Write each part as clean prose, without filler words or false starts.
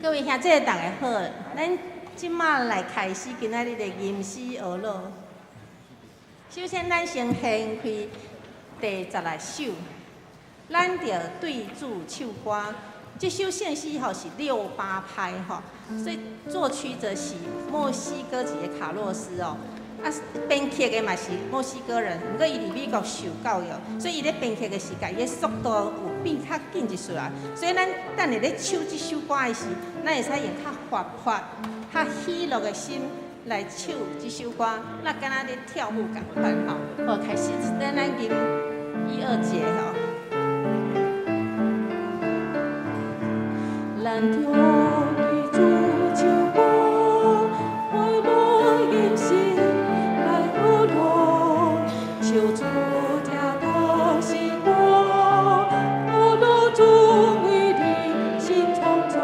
各位兄弟大家好，咱這馬來開始今仔日的吟詩學樂。首先，咱先掀開第16首，咱著對主唱歌。這首聖詩吼是六八拍吼，所以作曲者是墨西哥籍的卡洛斯哦。啊，編曲的嘛是墨西哥人，毋過伊佇美國受教育，所以伊咧編曲的時間，伊的速度有變較緊一絲啊。所以咱等下咧唱這首歌的時，咱會使用較活潑、較喜樂的心來唱這首歌，那敢若咧跳舞仝款吼。好，開始，咱吟一二節吼。咱著對主唱歌，歡樂吟詩來學樂，唱出這同心歌，學樂主為你新創造，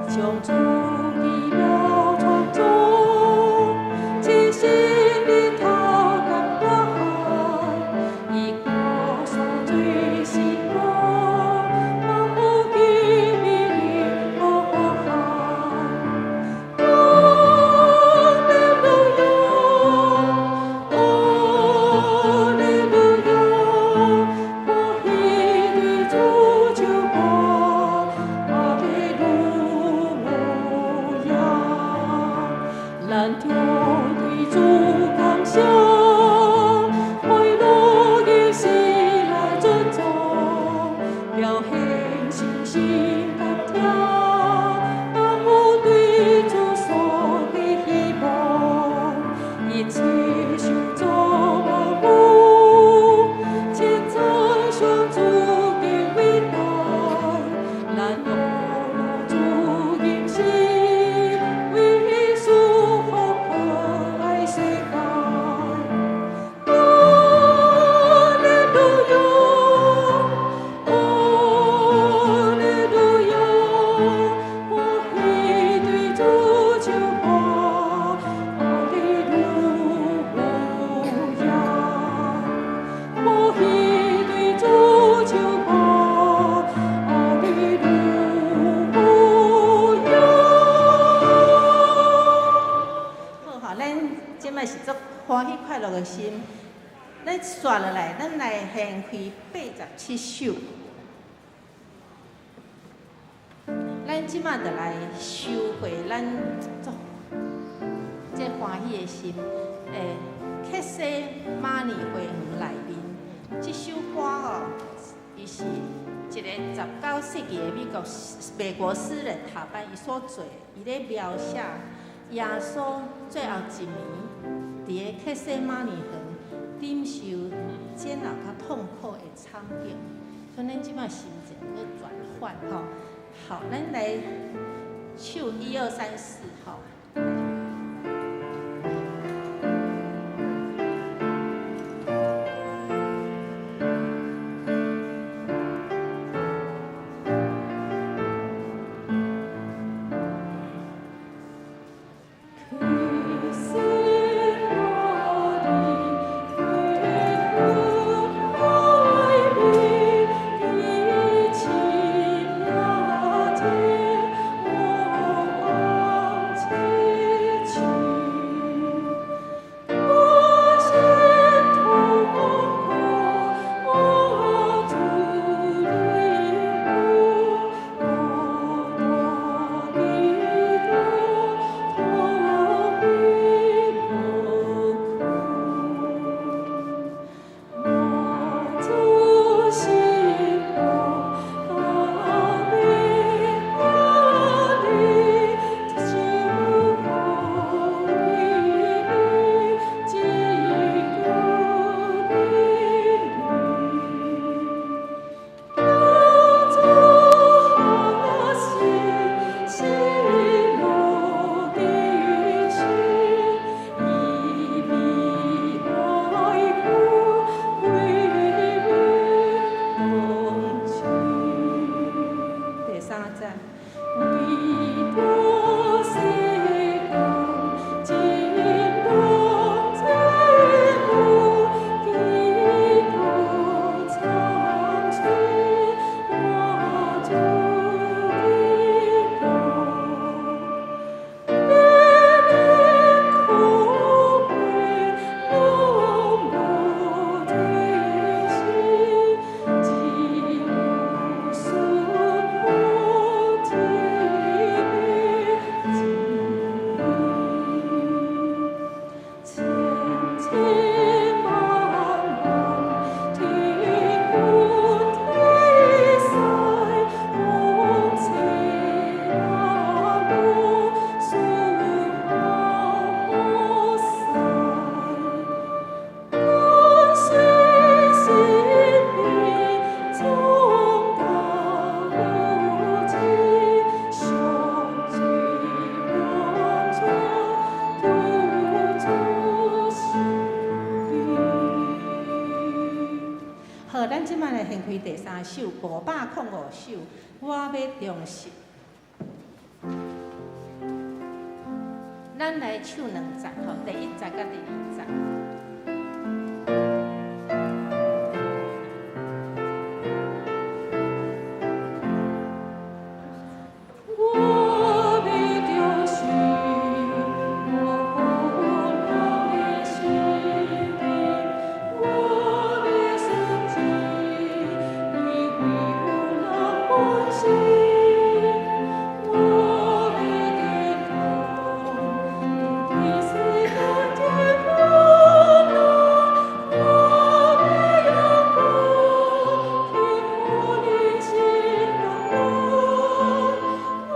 將主奇妙創造，齊心日頭共大海，伊告訴最新歌，萬有奇美麗好漢。哈利路亞，哈利路亞，歡喜對主唱歌，哈利路亞。咱著對主感謝，歡樂吟詩來尊頌，表現信心感聽，萬有對主所的希望，一切受造萬物，稱讚上主的偉大，咱學樂主吟詩，為賜福可愛世界。哈利路亞，哈利路亞，歡喜對主唱歌，哈利路亞，歡喜對主唱歌，哈利路亞。好吼，咱這擺是足歡喜快樂的心。咱紲落來，咱來掀開87首。咱這擺就來收回咱足這歡喜的心。客西馬尼花園內面，這首歌哦，伊是一個19世紀的美國詩人塔班伊所做，伊咧描寫耶穌最後一暝佇个客西馬尼園忍受煎熬佮痛苦的慘景，所以咱這擺心情閣轉換吼。好，咱來唱一二三四吼。客西馬尼花園內面，伊親眼見我往前。三首，505首，我欲忠實。咱來唱兩節吼，第一節佮第二節。我欲忠實，我有人的生命，我欲順從，因為有人關心。我欲跌倒，面對世間的困難，我欲勇敢，天父你心感恩。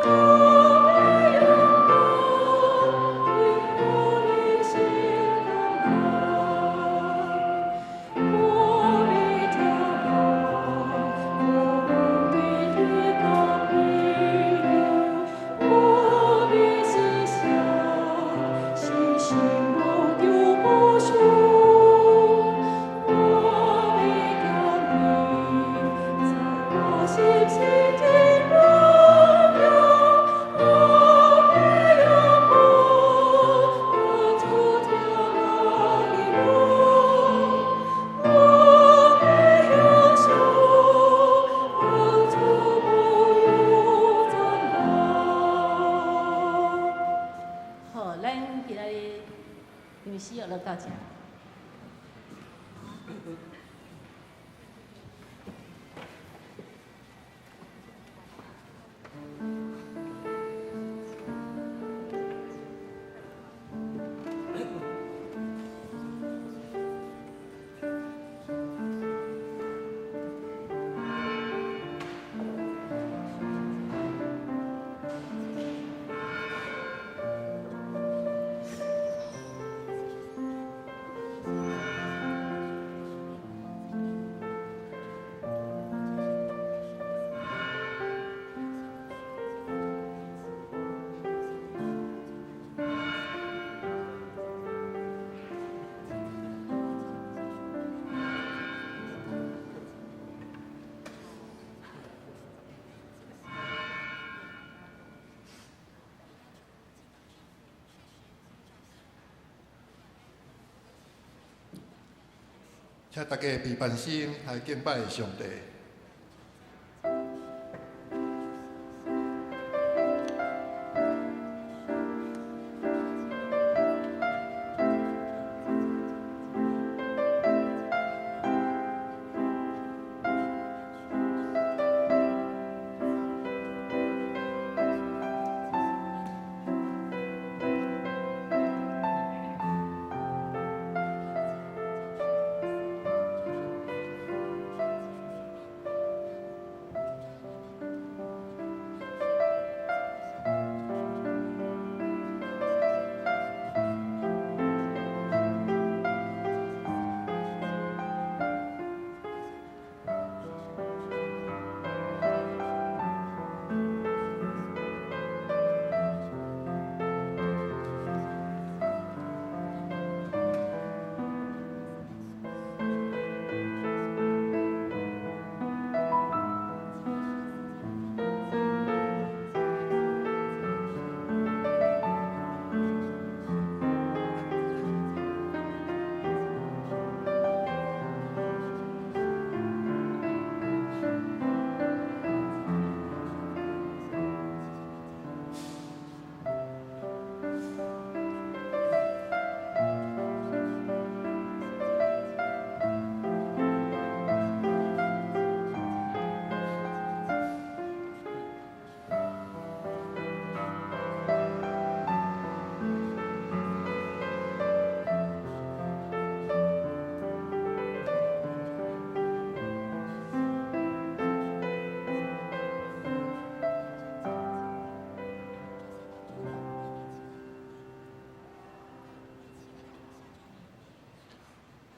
我欲勇敢，天父你心感恩。我欲跳動，我不必提高疲勞，我欲思想，信心無求無輸。我欲堅定，在我心心的榮耀。我欲勇敢，我主聽我的話。我欲享受，我主不有讚嘆。好，咱今仔日吟詩學樂到遮。請大家閉班心來敬拜上帝。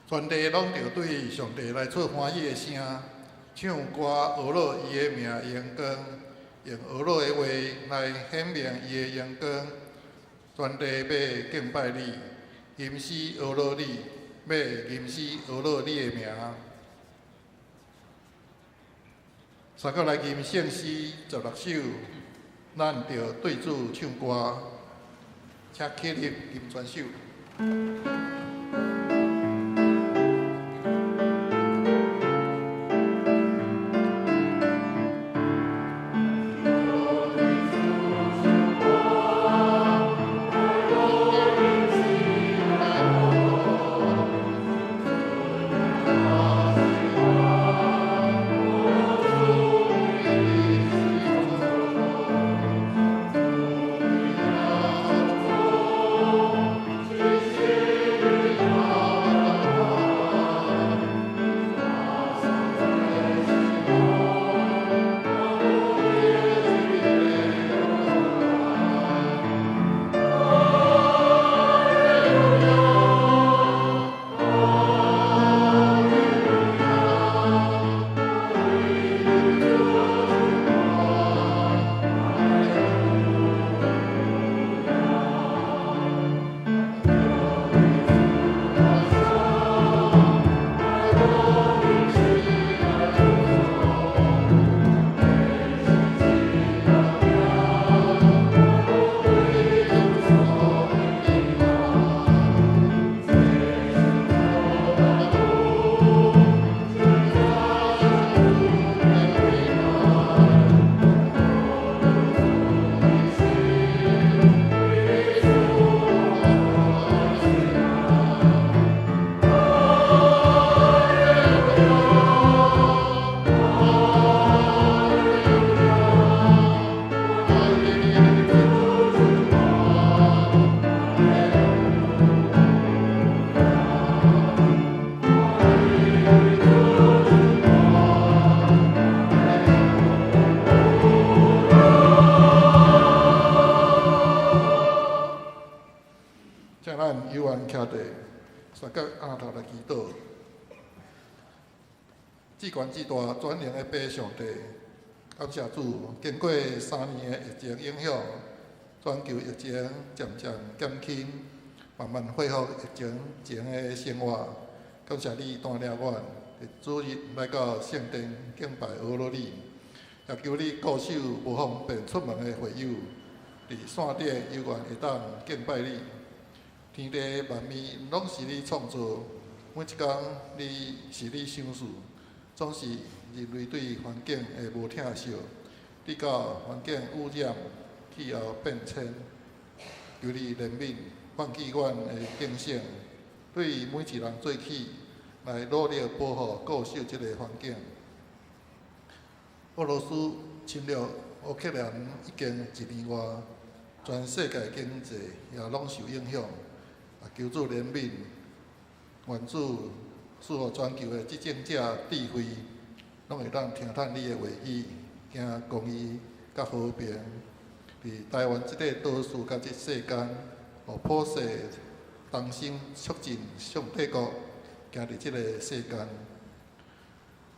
全地攏著對上帝來出歡喜的聲，唱歌呵咾伊的名榮光，用呵咾的話來顯明伊的榮光。全地欲敬拜你，吟詩呵咾你，欲吟詩呵咾你的名。三個來吟聖詩十六首，咱著對主唱歌，請起立吟全首。請咱有緣徛地，三角徛頭來祈禱。至懸至大全能的父上帝，感謝主，經過3年的疫情影響，全球疫情漸漸減輕，慢慢恢復疫情前的生活。感謝你帶領阮佇主日來到聖殿敬拜阿羅你，也求你顧守無方便出門的會友，佇線頂猶原會當敬拜你。天地萬物攏是你創造，每一工你是你賞賜，總是人類對環境的無疼惜，直到環境污染、氣候變遷，求你憐憫，喚起阮的警醒，對每一人做起，來努力保護、固守這個環境。俄羅斯侵略烏克蘭已經一年外，全世界經濟也攏受影響。求主憐憫，願主賜予全球的執政者智慧，攏會當聽從你的話語，行公義佮和平。佇台灣這塊島嶼佮這世間，予普世同心促進上帝國，行佇這個世間。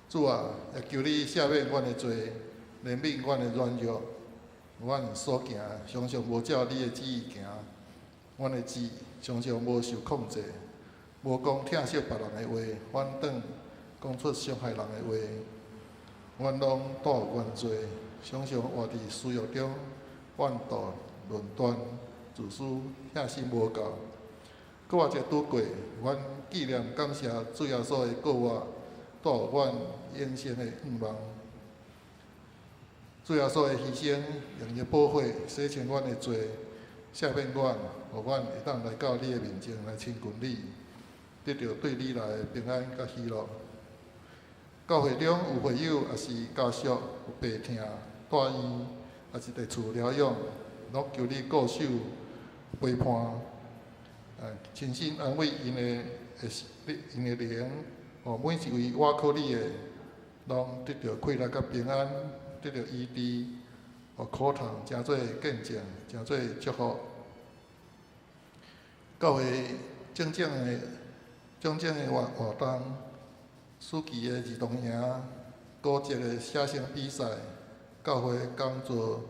主啊，也求你赦免阮的罪，憐憫阮的軟弱。阮所行常常無照你的旨意行，阮的志常常無受控制，無講疼惜別人的話，反轉講出傷害人的話。阮攏帶有原罪，常常活佇私欲中，怨妒、論斷、自私、野心無夠。閣活一拄過，阮紀念感謝主耶穌的復活，帶予阮永生的盼望。主耶穌的犧牲，用伊的寶血洗清阮的罪，赦免阮，予阮會當來到你的面前來親近你，得著對你來的平安佮喜樂。教會中有會友，抑是家屬有病痛、住院，抑是佇厝療養，攏求你顧守陪伴，親身安慰𪜶的𪜶的靈，予每一位倚靠你的，攏得著快樂佮平安，得著醫治，予苦痛成做見證，成做祝福。教會種種的種種的活活動，暑期的兒童營、古蹟的寫生比賽、教會講座、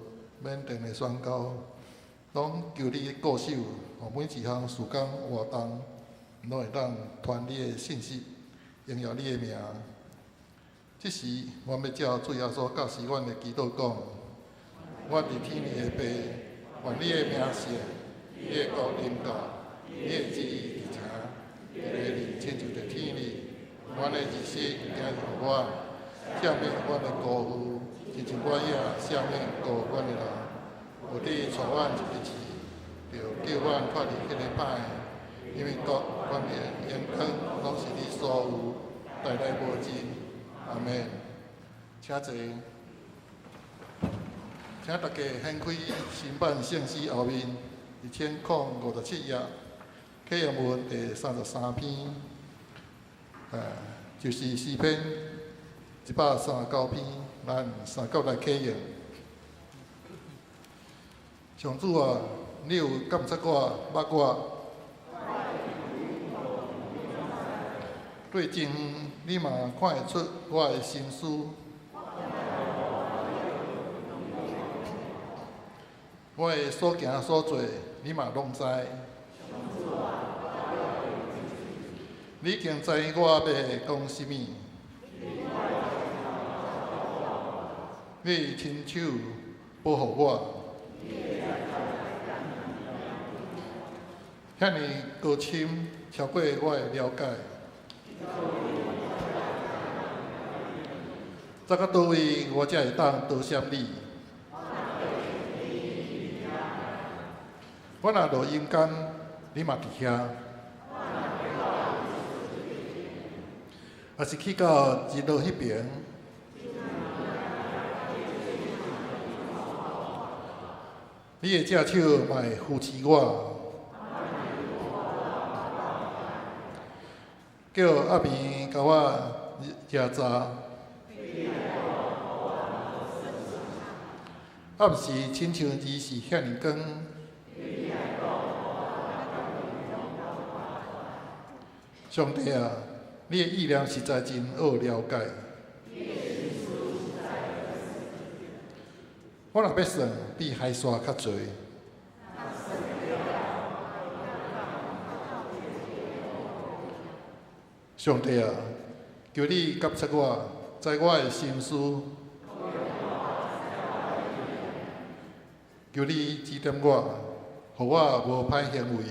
緬甸的宣教，攏求你顧守，予每一項事工活動，攏會當傳你的信息，榮耀你的名。這時，阮欲照主耶穌教示阮的祈禱講：阮佇天裡的父，願你的名聖，你的國臨到，你的旨意佇行，佇地親像佇天裡。阮的日食今日予阮，赦免阮的辜負，親像阮也赦免辜阮的人。無得帶阮入去試，著救阮脫離彼个歹的。因為國、權柄、榮光，攏是你所有，代代無盡。阿們。請坐。請大家掀開新版聖詩後面1057頁，啟用文第33篇，就是詩篇139篇，咱三國來啟用。上主啊，你有監察我，捌我。對真遠，你嘛看會出我的心思。我的所行所做，你嘛攏知。你已經知我欲講啥物。你親手保護我。遐爾高深，超過我的了解。走到佗位，我才會當多謝你？我若落陰間，你嘛佇遐；抑是去到日落彼爿，你的正手嘛會扶持我。叫暗暝共我遮罩，暗時親像日時遐爾光。上帝啊，你的意念實在真奧了解。我若欲算，比海沙較濟。上帝啊，求你監察我，知我的心思。求你指點我，予我無歹行為。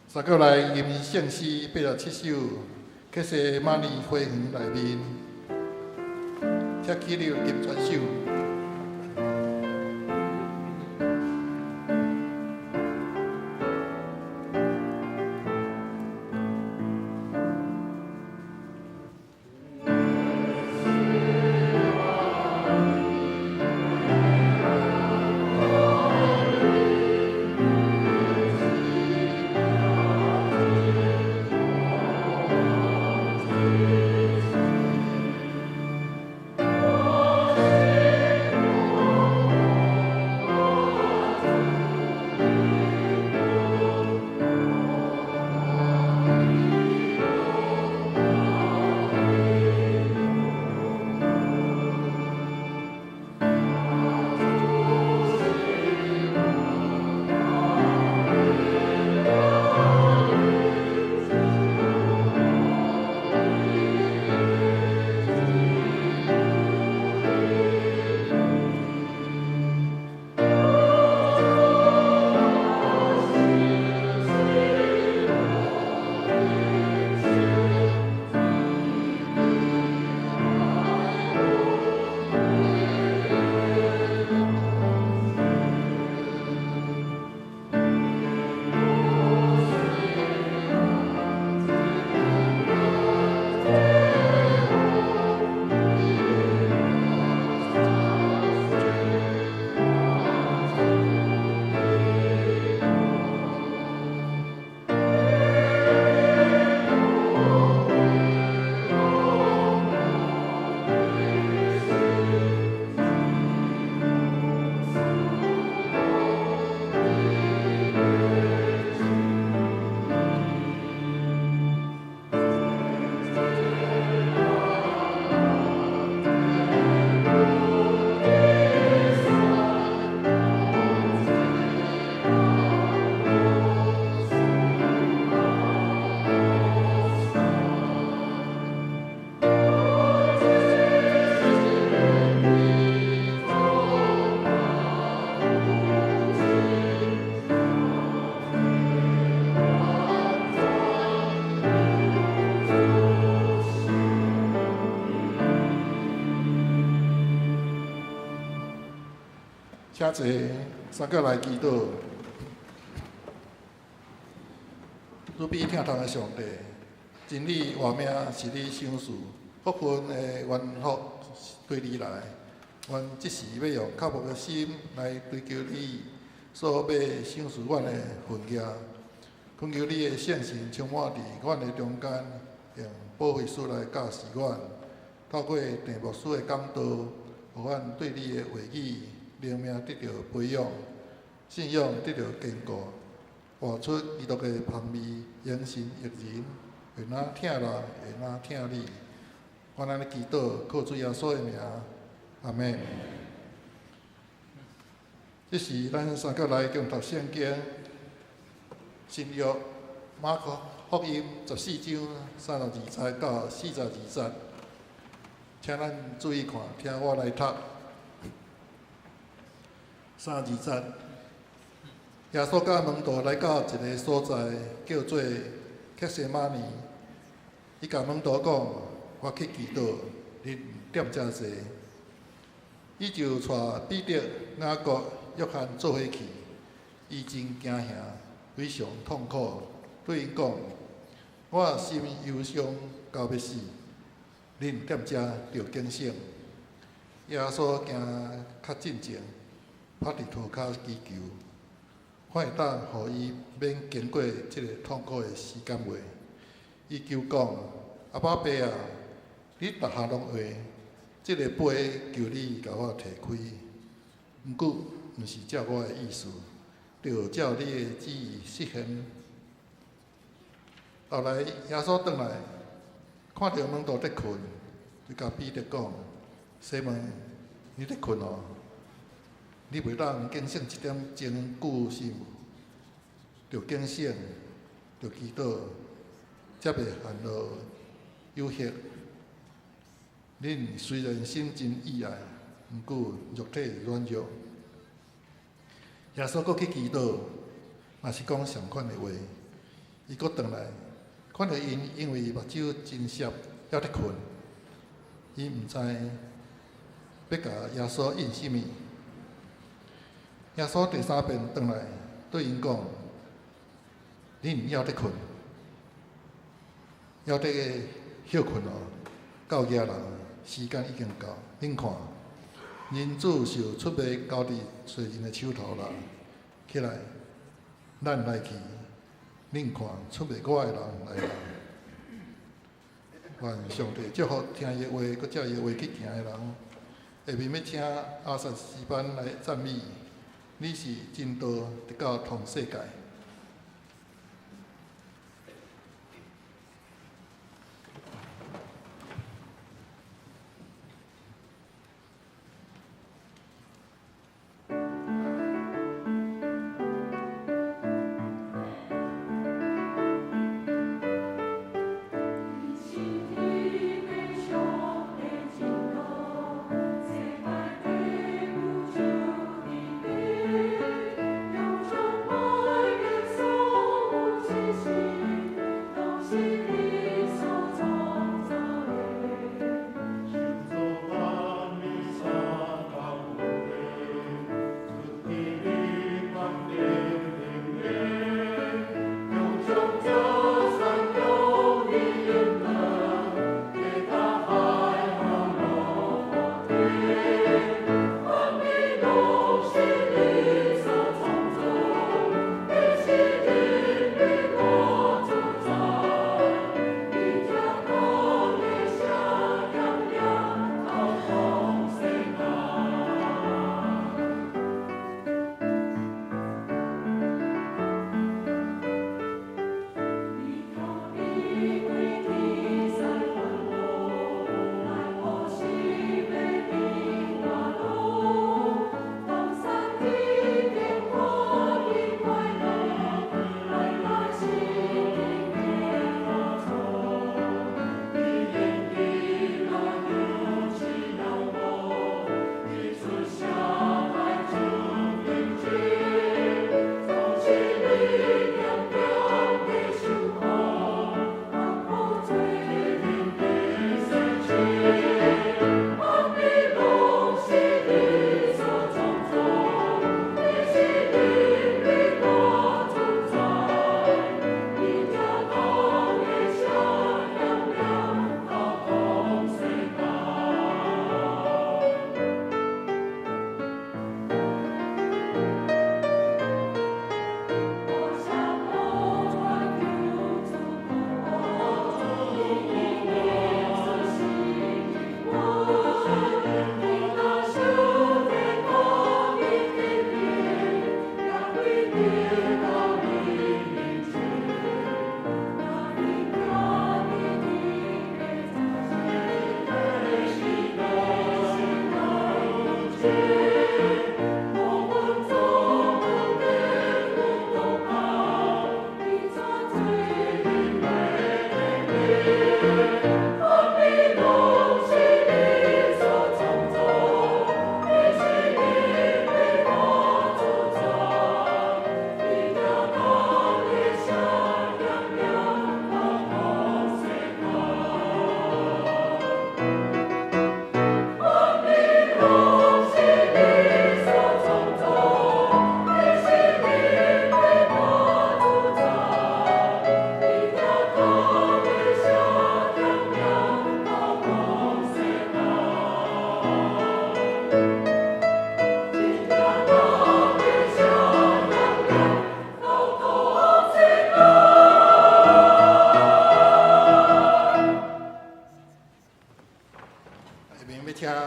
三閣來吟聖詩87首，客西馬尼花園內面，請起立吟全首。 Oh, 請坐，三個來祈禱。慈悲疼痛的上帝，真理活命是你賞賜，福分的源福對你來。阮這時欲用渴慕的心來追求你所欲賞賜阮的份業，懇求你的聖神充滿佇阮的中間，用保惠師來教示阮，透過鄭牧師的講道，予阮對你的話語靈命得著培養，信仰得著堅固，活出基督的芳味，榮神益人，會若疼人，會若疼你。阮按呢祈禱，靠主耶穌的名，阿們。這時咱三個來共讀聖經，新約馬可福音14章32節到42節，請咱注意看，聽我來讀。32節，耶穌佮門徒來到一个所在，叫做客西馬尼。伊共門徒講：我去祈禱，恁踮遮坐。伊就帶彼得、雅各、約翰做伙去。伊真驚嚇，非常痛苦，對𪜶講：我心憂傷到欲死，恁踮遮著警醒。耶穌行較進前，趴佇塗跤祈求，看會當予伊免經過這个痛苦的時間未？伊求講：阿爸父啊，你逐項攏會，這个杯求你共我提開。毋過，毋是照我的意思，著照你的旨意實現。後來耶穌轉來，看著門徒佇睏，就共彼得講：西門，你佇睏哦？你袂當警醒一點鐘久是無？著警醒，著祈禱，才袂陷落誘惑。恁雖然心真意愛，毋過肉體軟弱。耶穌閣去祈禱，嘛是講相款的話。伊閣轉來，看著𪜶因為目睭真澀，猶佇睏。伊毋知欲共耶穌應啥物。耶穌第三遍轉來，對𪜶講：恁猶佇睏，猶佇歇睏哦。夠額啦，時間已經到。恁看，人子受出賣交佇罪人的手頭啦。起來，咱來去。恁看，出賣我的人來啦。願上帝祝福聽伊的話，閣照伊的話去行的人。下面欲請阿薩詩班來讚美，你是真道，直到通世界。世界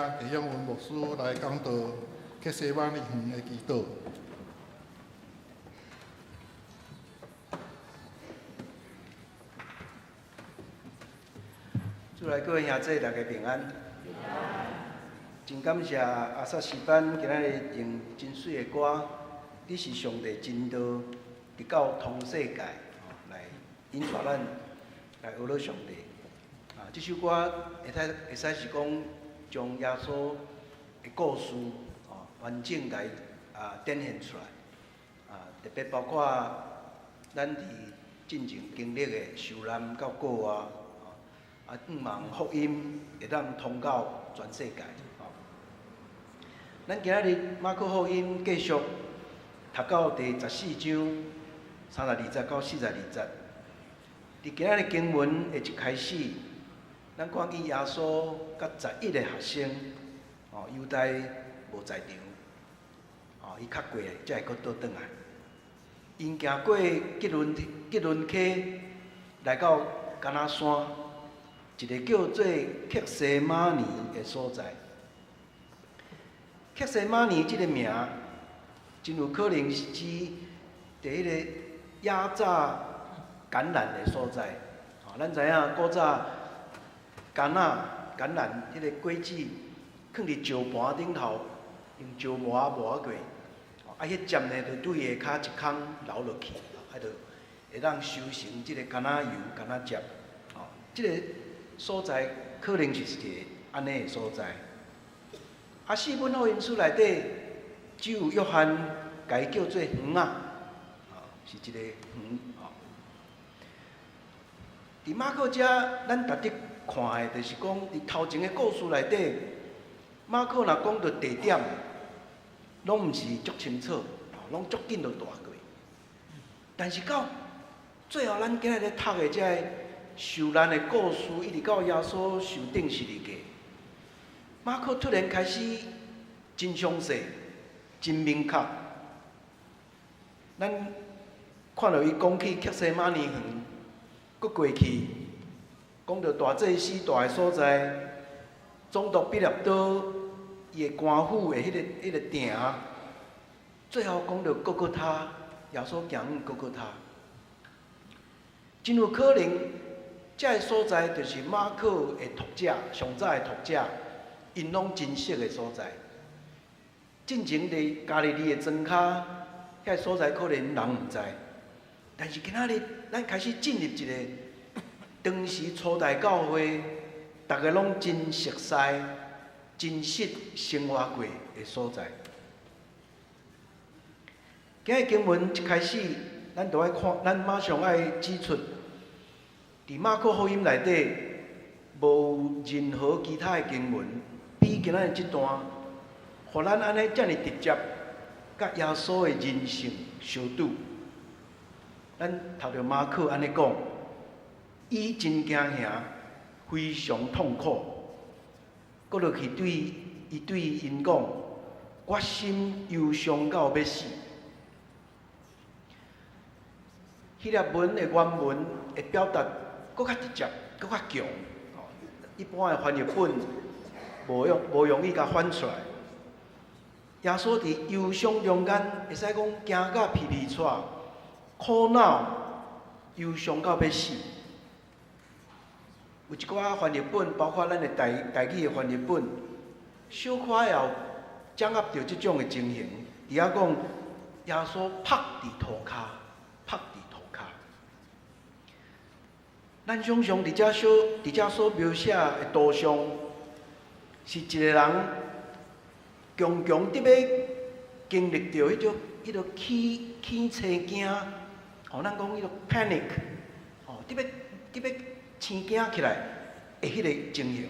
謝永文牧師來講道，客西馬尼園的祈禱。主內各位兄弟，大家平安。真感謝阿薩詩班今仔日用真媠的歌，你是上帝真道，直到通世界，來引帶咱來學著上帝。啊，這首歌會使是講將耶穌的故事哦完整來展現出來。啊，特別包括咱佇進前經歷的受難到過活，啊，向望福音會當通到全世界。咱今仔日馬可福音繼續讀到第14章32節到42節。佇今仔日經文的一開始，咱看見耶穌佮11個學生，哦，猶大無在場，哦，伊較過才會閣倒轉來。𪜶行過基倫溪，來到橄欖山，一个叫做客西馬尼的所在。客西馬尼這个名，真有可能是指佇彼个壓榨橄欖的所在。吼，咱知影古早橄欖彼个果子，囥佇石盤頂頭，用石磨磨過，啊，彼汁呢，就對下跤一空流落去，啊，就會當收成這个橄欖油、橄欖汁。吼，這个所在可能就是一个按呢的所在。啊，四本福音書內底，只有約翰共伊叫做園仔，是一个園。吼，佇馬可遮，咱值得看的，就是講佇頭前的故事內底，馬可若講著地點，攏毋是足清楚，攏足緊就帶過。但是到最後，咱今日咧讀的這个受難的故事，一直到耶穌受釘十字架。馬可突然開始真詳細、真明確。咱看著伊講起客西馬尼園，閣過去講著大祭司蹛的所在，總督彼納多伊的官府的彼个埕，最後講著各各他，耶穌行往各各他，真有可能，這个所在就是馬可的讀者，上早的讀者。𪜶攏真熟的所在，進前佇加利利的莊跤，遐个所在可能人毋知，但是今仔日咱開始進入一个當時初代教會，逐家攏真熟似、真實生活過的所在。今日經文一開始，咱就愛看，咱馬上愛指出，佇馬可福音內底，無任何其他的經文。比今仔日這段，予咱按呢遮爾直接，佮耶穌的人性相拄。咱讀著馬可按呢講，伊真驚嚇，非常痛苦，閣落去對伊對𪜶講：我心憂傷到欲死。希臘文的原文會表達閣較直接，閣較強。一般的翻譯本。無容易共翻出來。耶穌佇憂傷中間，會使講驚甲皮皮掣，苦惱、憂傷到欲死。有一寡翻譯本，包括咱的台語的翻譯本，小可也有掌握著這種的情形。佇遐講，耶穌覆佇塗跤，覆佇塗跤。咱想像佇遮所描寫的圖像。是一個人強強得欲經歷著彼種起青驚，吼，咱講彼個 panic，吼，得欲青驚起來的彼个情形。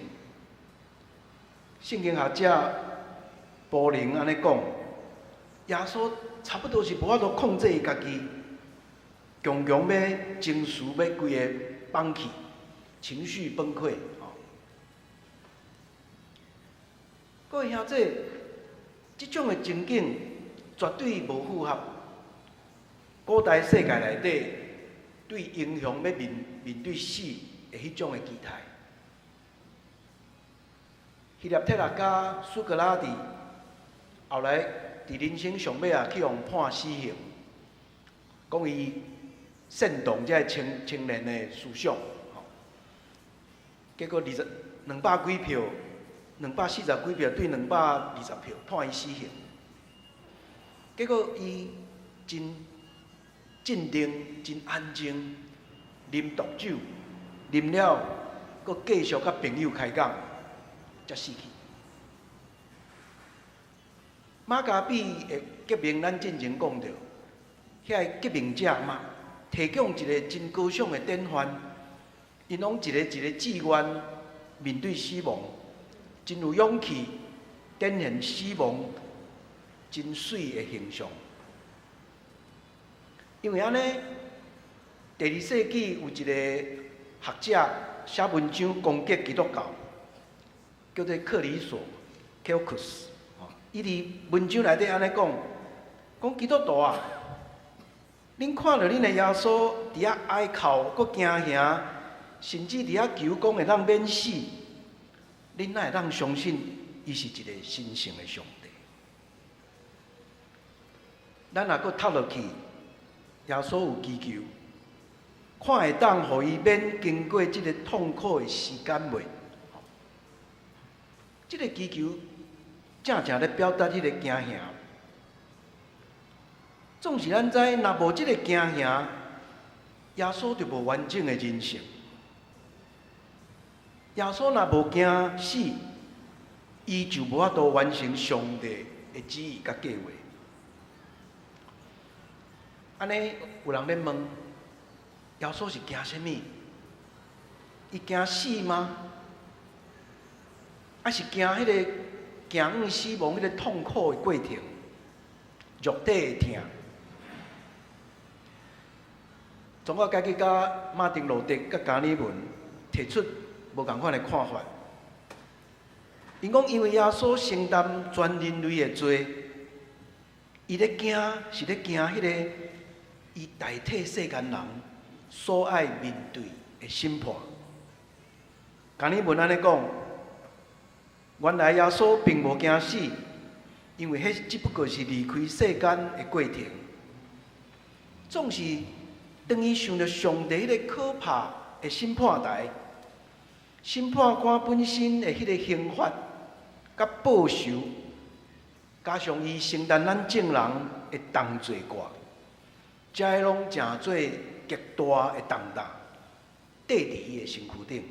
聖經學者布林按呢講，耶穌差不多是無法度控制伊家己，強強欲情緒欲規个崩去，情緒崩潰。各位兄弟，這種的情景絕對無符合古代世界內底對英雄欲面面對死的彼種的期待。希臘哲學家蘇格拉底後來佇人生上尾啊，去予判死刑，講伊煽動這个青年的思想，結果二十兩百幾票，240幾票對220票判伊死刑。結果伊真鎮定、真安靜，啉毒酒，啉了，閣繼續佮朋友開講，才死去。馬加比的革命，咱進前講著，遐个革命者嘛，提供一个真高尚的典範，𪜶攏一個一個志願面對死亡，真有勇氣展現死亡真媠的形象。因為按呢，第二世紀有一個學者寫文章攻擊基督教，叫做克里索（Chalcus）。伊佇文章內底按呢講，講基督徒啊，恁看著恁的耶穌佇遐哀哭，閣驚嚇，甚至佇遐求講會當免死，恁哪會當相信伊是一個神聖的上帝？咱若閣讀落去，耶穌有祈求，看會當予伊免經過這个痛苦的時間袂？這个祈求正正咧表達彼个驚嚇。總是咱知，若無這个驚嚇，耶穌就無完整的人性。耶穌若無驚死，伊就無法度完成上帝的旨意佮計畫。按呢，有人咧問：耶穌是驚啥物？伊驚死嗎？抑是驚彼个行向死亡彼个痛苦的過程，肉體的疼？宗教改革家馬丁路德佮加爾文提出無仝款的看法。𪜶講，因為耶穌承擔全人類的罪，伊咧驚是咧驚彼个伊代替世間人所愛面對的審判。加爾文按呢講，原來耶穌並無驚死，因為彼只不過是離開世間的過程。總是當伊想著上帝彼个可怕的審判台，審判官本身的彼个刑罰佮報仇，加上伊承擔咱眾人的重罪過，這个攏成做極大的重擔，綴佇伊的身軀頂。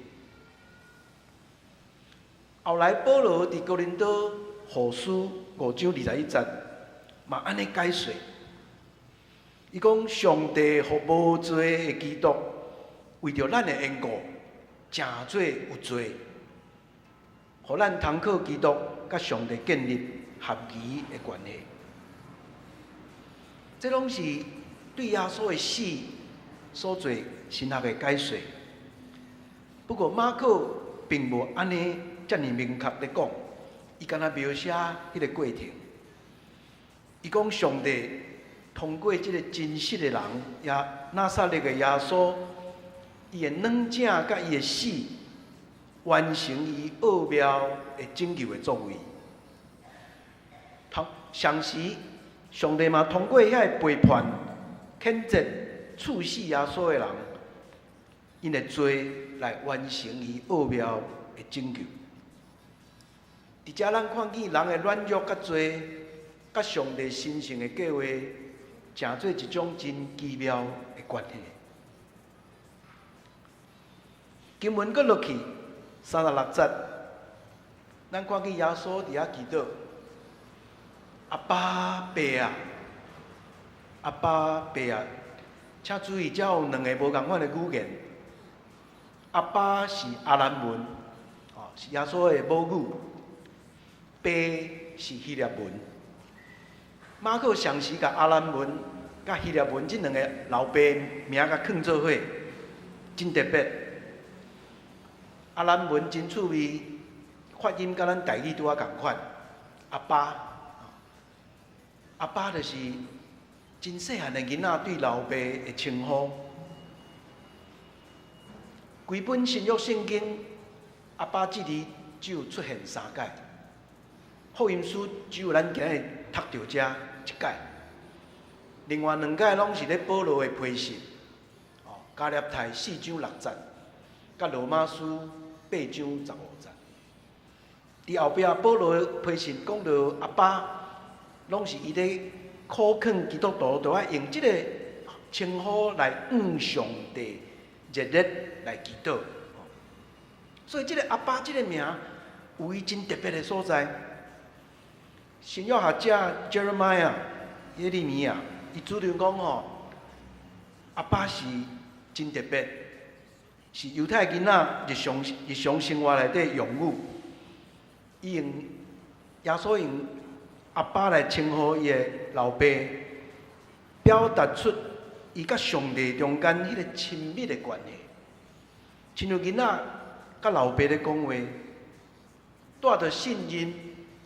後來保羅佇哥林多後書5章21節，嘛按呢解說。伊講上帝予無罪的基督，為著咱的緣故，成做有罪，予咱通靠基督佮上帝建立合宜的關係。這攏是對耶穌的死所做神學的解說。不過馬可並無按呢遮爾明確咧講，伊干焦描寫彼个過程。伊講上帝通過這个真實的人，耶拿撒勒的耶穌，伊的軟正佮伊的死，完成伊奧妙的拯救的作為。同同時，上帝嘛通過遐个背叛、譴責、處死耶穌的人，𪜶的罪來完成伊奧妙的拯救。佇遮咱看見人的軟弱佮罪，佮上帝神聖的計畫，成做一種真奇妙的關係。經文閣落去36節，咱看見耶穌佇遐祈禱：阿爸爸啊，阿爸爸啊！請注意，遮有兩个無仝款的語言。阿爸是亞蘭文，哦，是耶穌的母語；爸是希臘文。馬可同時共亞蘭文佮希臘文這兩个老爸名共囥做伙，真特別。亞蘭文真趣味，發音佮咱台語拄仔仝款。阿爸，阿爸就是真細漢的囡仔對老爸的稱呼。規本新約聖經，阿爸這字只有出現三擺。福音書只有咱今日讀著這一擺，另外兩擺攏是咧保羅的批信，哦，加拉太四章六節，佮羅馬書八章十五節。佇後壁保羅批信講著阿爸，攏是伊咧苦勸基督徒，著愛用這个稱呼來向上帝熱烈來祈禱。所以這个阿爸這个名有伊真特別的所在。新約學者 Jeremiah 耶利米亞，伊主張講吼，阿爸是真特別，是猶太囡仔日常日常生活內底用語。伊用耶穌用阿爸來稱呼伊的老爸，表達出伊佮上帝中間彼个親密的關係。親像囡仔佮老爸咧講話，帶著信任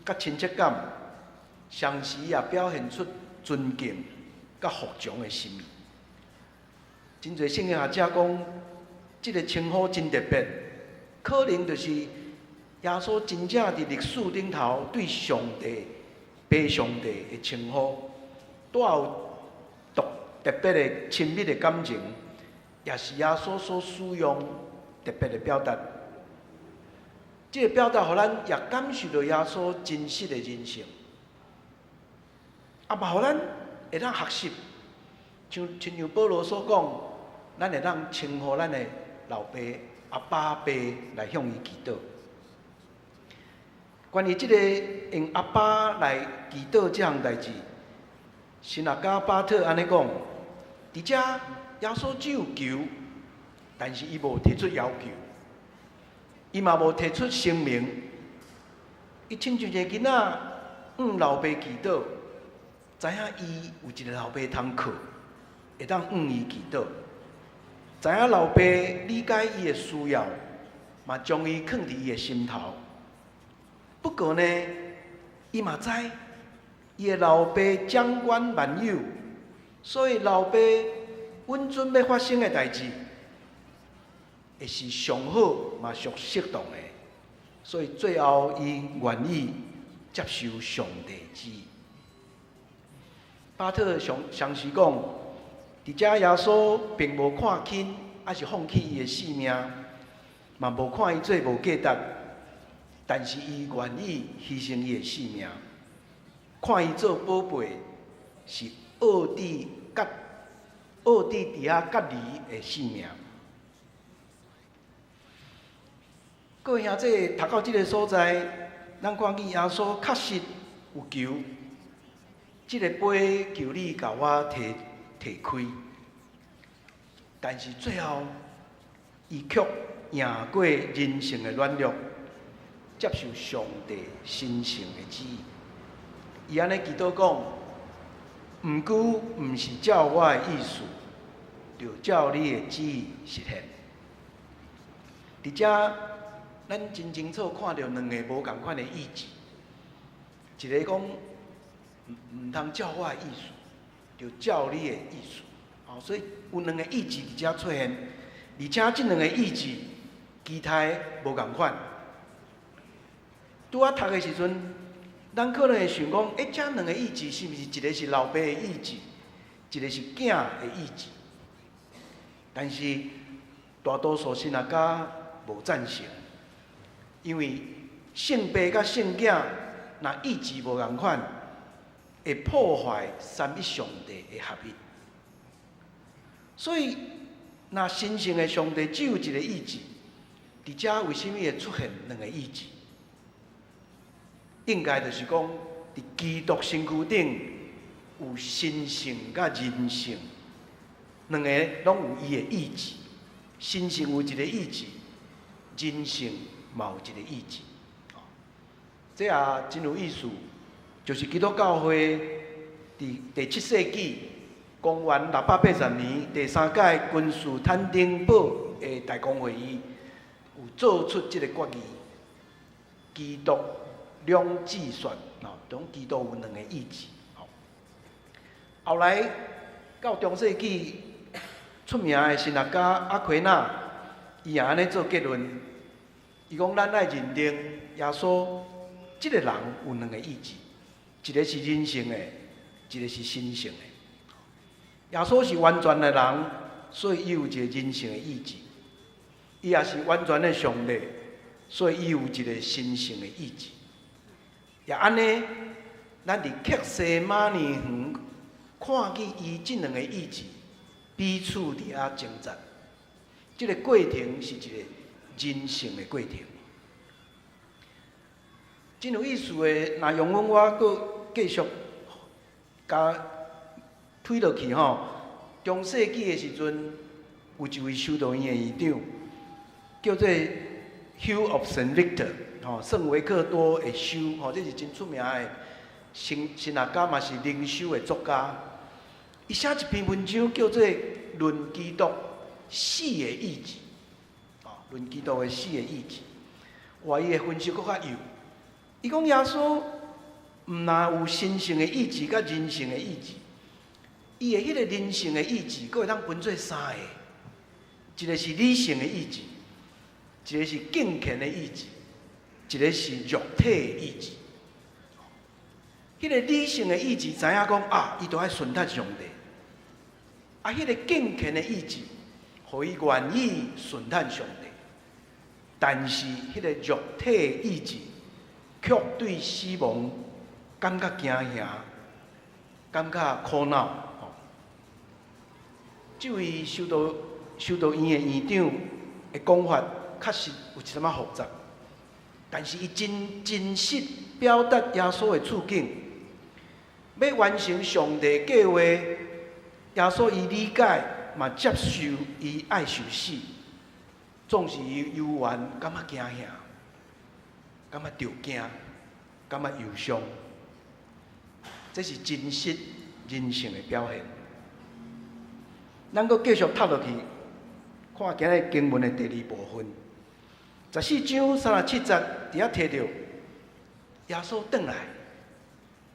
佮親切感，同時也表現出尊敬佮服從的心意。真濟聖經學者講，這个稱呼真特別，可能就是耶穌真正佇歷史頂頭對上帝、父上帝的稱呼，帶有獨特別的親密的感情，也是耶穌所使用特別的表達。這个表達，予咱也感受著耶穌真實的人性，啊嘛，予咱會當學習，像親像保羅所講，咱會當稱呼咱的老爸阿爸爸來向伊祈禱。關於這个用阿爸來祈禱這項代誌，神學家巴特按呢講：佇遮耶穌只有求，但是伊無提出要求，伊嘛無提出聲明。伊親像一个囡仔向老爸祈禱，知影伊有一个老爸通靠，會當向伊祈禱，知影老爸理解伊的需要，嘛將伊囥佇伊的心頭。不過呢，伊嘛知伊的老爸掌管萬有，所以老爸允准欲發生的代誌，會是上好嘛上適當的。所以最後，伊願意接受上帝旨意。巴特詳詳細講，佇遮耶穌並無看輕，抑是放棄伊的性命，嘛無看伊做無價值，但是伊願意犧牲伊的性命，看伊做寶貝，是臥佇隔臥佇佇遐隔離的性命。各位兄弟，讀到這个所在，咱看見耶穌確實有求，這个杯求你共我提提開，但是最後，伊卻贏過人性的軟弱，接受上帝神聖的旨意。伊按呢祈禱講：毋過毋是照我的意思，著照你的旨意實現。佇遮，咱真清楚看著兩个無仝款的意志，一个講毋毋通照我的意思，著照你的意思。哦，所以有兩个意志佇遮出現，而且這兩个意志期待無仝款。拄仔讀的時陣，咱可能會想講，欸，這兩个意志是毋是一个是老爸的意志，一个是囝的意志？但是大多數神學家無贊成，因為聖爸佮聖囝若意志無仝款，會破壞三一上帝的合一。所以，若神聖的上帝只有一个意志，佇遮為啥物會出現兩个意志？應該就是講，佇基督身軀頂有神性佮人性，兩个攏有伊的意志。神性有一个意志，人性嘛有一个意志。這也真有意思，就是基督教會佇第七世紀，公元680年第三屆君士坦丁堡的大公會議，有做出這个決議：基督兩智說，哦，講基督有兩个意志。後來到中世紀，出名的神學家阿奎那，伊也按呢做結論。伊講咱愛認定耶穌這个人有兩个意志，一个是人性的，一个是神性的。耶穌是完全的人，所以伊有一个人性的意志；伊也是完全的上帝，所以伊有一个神性的意志。也按呢，咱佇客西馬尼園看見伊這兩个意志彼此佇遐爭戰。這个過程是一个人性的過程。真有意思的，若容阮我閣繼續共推落去吼。中世紀的時陣，有一位修道院的院長，叫做 Hugh of Saint Victor，吼，聖維克多的修，吼，這是真出名的神學家，嘛是靈修的作家。伊寫一篇文章叫做《論基督死的意志》，哦，論基督的死的意志。哇，伊的分析閣較幼。伊講耶穌毋但有神性的意志，佮人性的意志，伊的彼個人性的意志，閣會當分做三个，一个是理性的意志，一个是敬虔的意志，一个是肉體的意志。彼个理性的意志知影講啊，伊著愛順服上帝。啊，彼个敬虔的意志，予伊願意順服上帝。但是彼个肉體的意志，卻對死亡感覺驚嚇，感覺苦惱。這位修道院的院長的講法，確實有一點仔複雜，但是伊真真實表達耶穌的處境，欲完成上帝計劃，耶穌伊理解嘛接受伊愛受死，總是伊猶原感覺驚嚇，感覺著驚，感覺憂傷，這是真實人性的表現。咱閣繼續讀落去，看今日經文的第二部分，14章37節，佇遐提著耶穌轉來，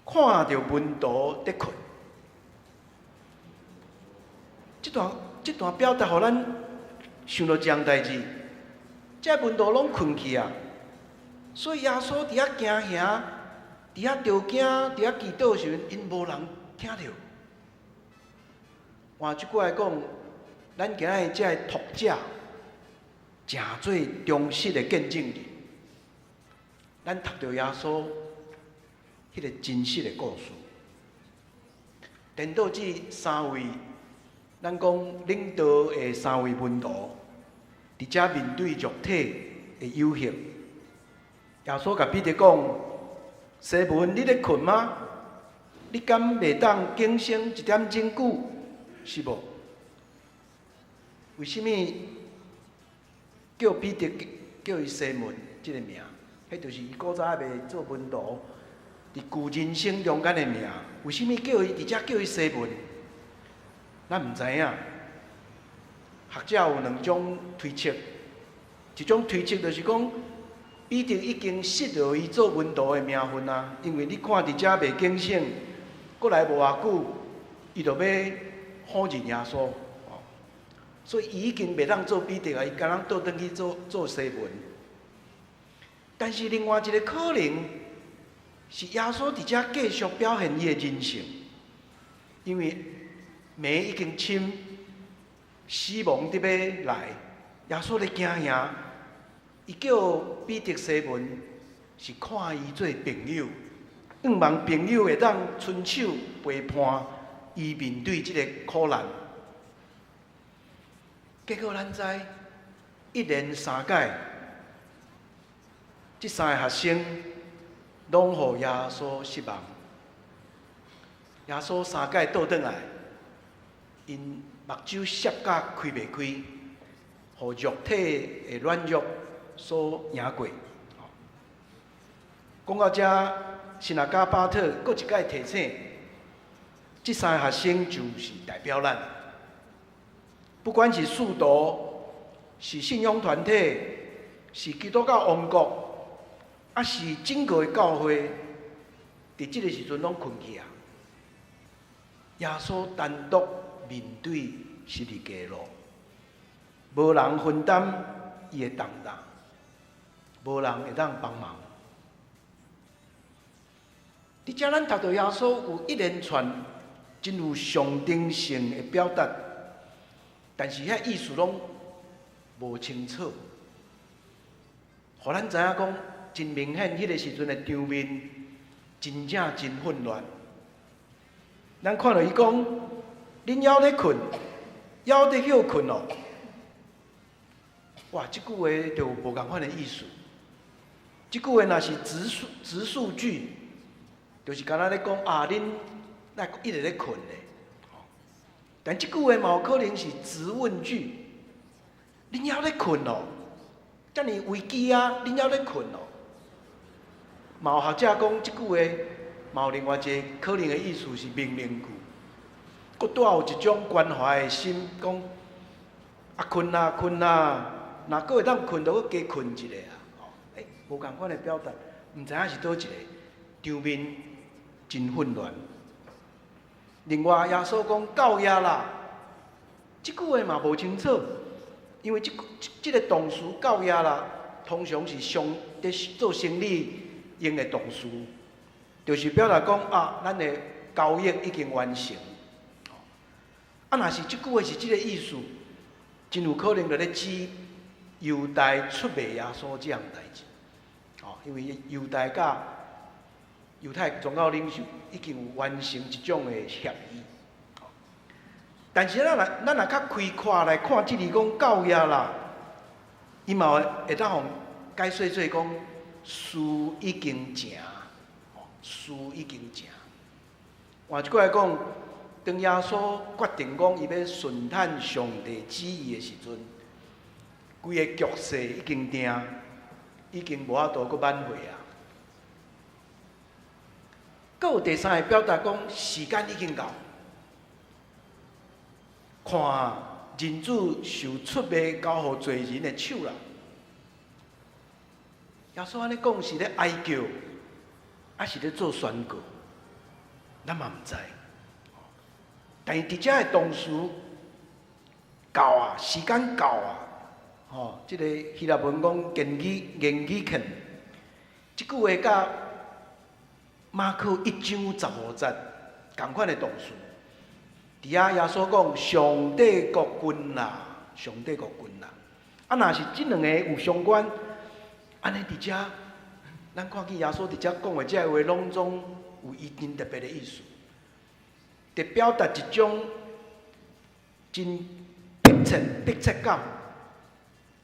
看著門徒佇睏。這段表達，予咱想著一項代誌，這門徒攏睏去啊，所以耶穌佇遐驚嚇，佇遐著驚，佇遐祈禱時陣，𪜶無人聽著。換一句話講，咱今日這个讀者，誠做忠實的見證人。咱讀著耶穌彼个真實的故事，顛倒這三位，咱講領導的三位門徒，佇遮面對肉體的誘惑，耶穌共彼得講：西門，你咧睏嗎？你敢袂當警醒一點鐘久？是無？為啥物叫彼得叫伊西門這个名？彼就是伊古早猶未做門徒，佇舊人生中間的名。為啥物叫伊佇遮叫伊西門？咱毋知影。學者有兩種推測，一種推測就是講，彼得已經失落伊做門徒的名分啊，因為你看佇遮袂警醒，過來無偌久，伊就欲否認耶穌，所以伊已經袂當做彼得啊，伊敢若倒轉去做西門。但是另外一個可能是耶穌佇遮繼續表現伊的人性，因為暝已經深，死亡佇欲來，耶穌咧驚嚇，伊叫彼得西門是看伊做朋友，向望朋友會當伸手陪伴伊面對這個苦難。結果咱知，一連三擺，這三個學生攏予耶穌失望。耶穌三擺倒轉來，𪜶目睭澀甲開袂開，予肉體的軟弱所贏過。講到遮，神學家巴特閣一擺提醒，這三個學生就是代表咱，不管是使徒、是信仰團體、是基督教王國，抑是整個的教會，佇這個時陣攏睏去啊！耶穌單獨面對十字架路，無人分擔伊的重擔，無人會當幫忙。佇遮咱讀著耶穌有一連串真有象徵性的表達，但是遐意思攏無清楚，予咱知影講真明顯，彼個時陣的場面真正真混亂。咱看著伊講，恁猶咧睏，猶咧歇睏哦。哇，這句話就有無仝款的意思。這句話若是直述句，就是敢若咧講啊，恁哪一直咧睏咧。但這句話嘛有可能是質問句，恁猶咧睏哦？遮爾危機啊，恁猶咧睏哦？嘛有學者講，這句話嘛有另外一個可能的意思是命令句，閣帶有一種關懷的心，講啊睏啊睏啊，若閣會當睏，就閣加睏一下啊！欸，無仝款的表達，毋知影是佗一個場面真混亂。另外，耶穌講到矣啦，這句話嘛無清楚，因為這個動詞到矣啦，通常是上佇做生理用的動詞，就是表達講啊，咱的交易已經完成。啊，若是這句話是這個意思，真有可能就咧指猶大出賣耶穌這項代誌。哦，因為猶大佮猶太宗教領袖已經有完成一種的協議。但是咱若較開闊來看，這裡講到矣啦，伊嘛會當予解說做講事已經成，事已經成。換一句話講，當耶穌決定講伊欲順趁上帝旨意的時陣，規个局勢已經定，已經無法度閣挽回啊。閣有第三個表達講，時間已經到。看，人子受出賣交予罪人的手啦。耶穌按呢講是咧哀叫，抑是咧做宣告？咱嘛毋知。但是佇遮的動詞到啊，時間到啊，吼，這个希臘文講γεννήκεν，這句話佮馬可一章十五節仝款的動詞。佇遐耶穌講上帝國近啦，上帝國近啦。啊，若是這兩个有相關，按呢佇遮，咱看見耶穌佇遮講的這个話，攏總有伊真特別的意思，佇表達一種真迫切感，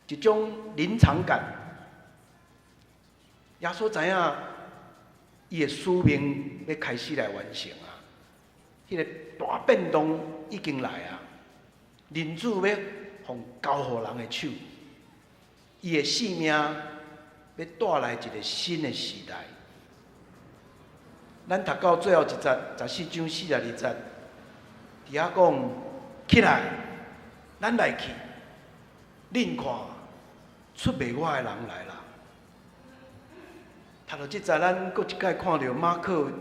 一種臨場感。耶穌知影伊的使命欲開始來完成啊，彼个大變動已經來啊，人子欲予交予人的手，伊的性命欲帶來一个新的時代。咱讀到最後一節，14章42節，佇遐講起來，咱來去，恁看，出賣我的人來啦。讀到這節，咱閣一擺看著馬可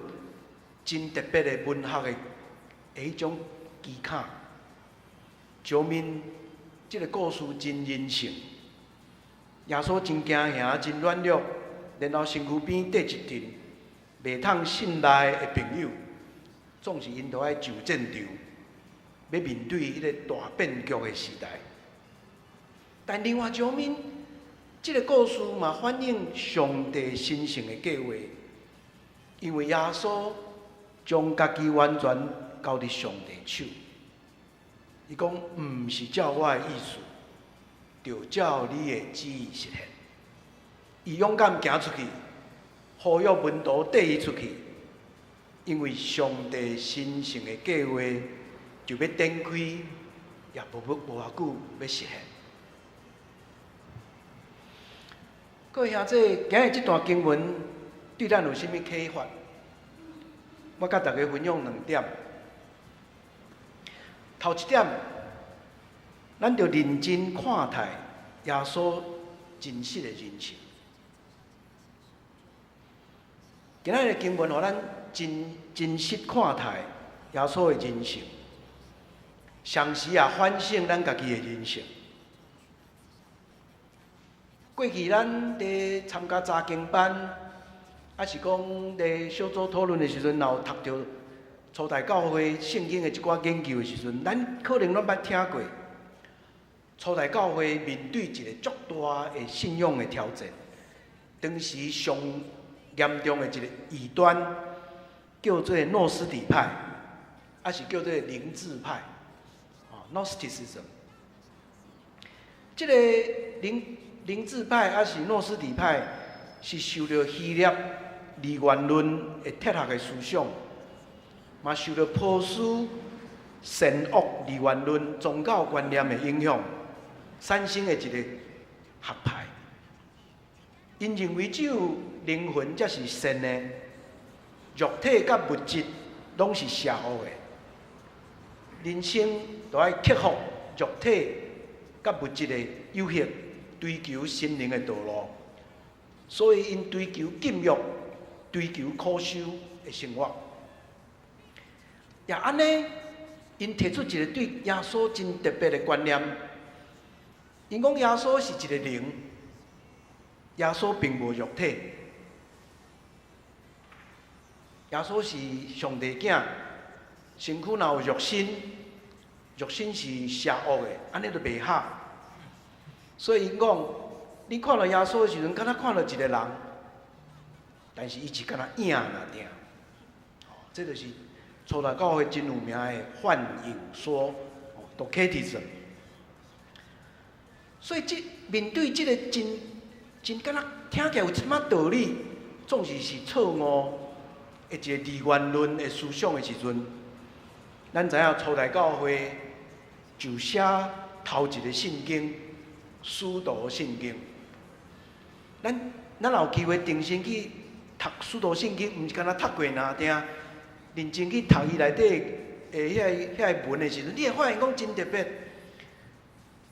真特別的文學的彼種技巧，上面這个故事真人性，耶穌真驚嚇，真軟弱，然後身軀邊綴一陣袂通信賴的朋友，總是𪜶著愛上戰場，欲面對彼个大變局的時代。但另外一方面，這个故事嘛反映上帝神聖的計畫，因為耶穌將家己完全交佇上帝手。伊講毋是照我的意思，著照你的旨意實現。伊勇敢行出去，呼籲門徒綴伊出去，因為上帝神聖的計畫就欲展開，也無偌久欲實現。各位兄弟，今日這段經文對咱有啥物啟發？我佮大家分享兩點。頭一點，咱著認真看待耶穌真實的人性。今仔日的經文，予咱真真實看待耶穌的人性，同時也反省咱家己的人性。過去咱佇參加查經班，抑是講佇小組討論的時陣，若有讀著初代教會聖經的一寡研究的時陣，咱可能攏捌聽過。初代教會面對一個足大的信仰的挑戰，當時上嚴重的一個異端叫做諾斯底派，抑是叫做靈智派，哦，Gnosticism。這個靈智派抑是諾斯底派，是受著希臘二元論的哲學的思想，嘛受著波斯善惡二元論宗教觀念的影響，產生的一個學派。𪜶認為只有靈魂才是善的，肉體佮物質攏是邪惡的。人生著愛克服肉體佮物質的誘惑，追求心靈的道路。所以𪜶追求禁欲，追求苦修的生活。也按呢，𪜶提出一個對耶穌真特別的觀念。𪜶講耶穌是一個靈，耶穌並無肉體。耶穌是上帝囝，身軀若有肉身，肉身是邪惡的，按呢就袂合。所以𪜶講，你看著耶穌的時陣，敢若看著一個人，但是伊是敢若影爾爾。這就是初代教會真有名的幻影說（Docetism）。所以這面對這個真真敢若聽起來有一點仔道理，總是是錯誤的一個二元論的思想的時陣，咱知影初代教會就寫頭一個聖經《使徒信經》。咱有機會重新去讀《使徒信經》，毋是干焦讀過爾爾，認真去讀伊內底的遐個文的時陣，你會發現講真特別。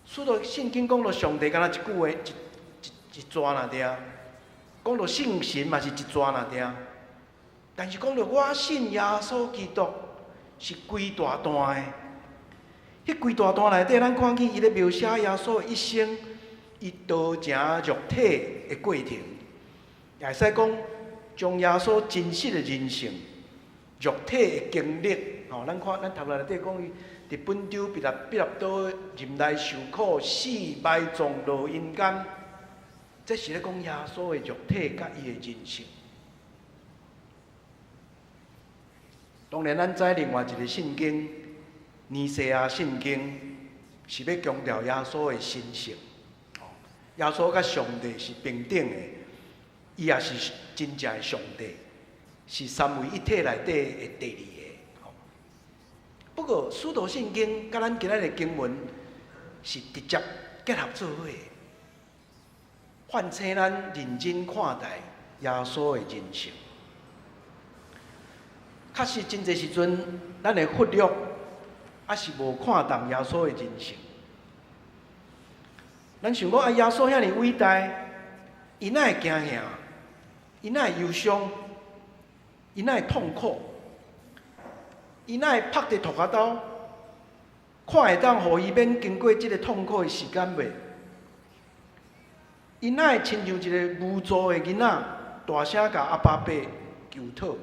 使徒信經講著上帝敢若一句話，一逝爾爾，講著聖神嘛是一逝爾爾，但是講著我信耶穌基督是規大段的。彼規大段內底，咱看見伊咧描寫耶穌的一生，伊道成肉體的過程，也會使講將耶穌真實的人性、肉體的經歷，吼，咱看咱讀內底講伊佇本丟彼拉多入內受苦、死、埋葬、落陰間，這是咧講耶穌的肉體佮伊的人性。當然，咱知另外一個聖經。尼西亞聖經是欲強調耶穌的神性，耶穌佮上帝是平等的，伊也是真正的上帝，是三位一體內底的第二个。不過，使徒信經佮咱今仔日的經文是直接結合做伙的，喚醒咱認真看待耶穌的人性。確實，真濟時陣，咱會忽略，抑是無看重耶穌的人性。咱想講啊，耶穌遐爾偉大，伊哪會驚嚇？伊哪會憂傷？伊哪會痛苦？伊哪會曝佇塗跤兜？看會當予伊免經過這个痛苦的時間袂？伊哪會親像一个無助的囡仔，大聲共阿爸爸求討？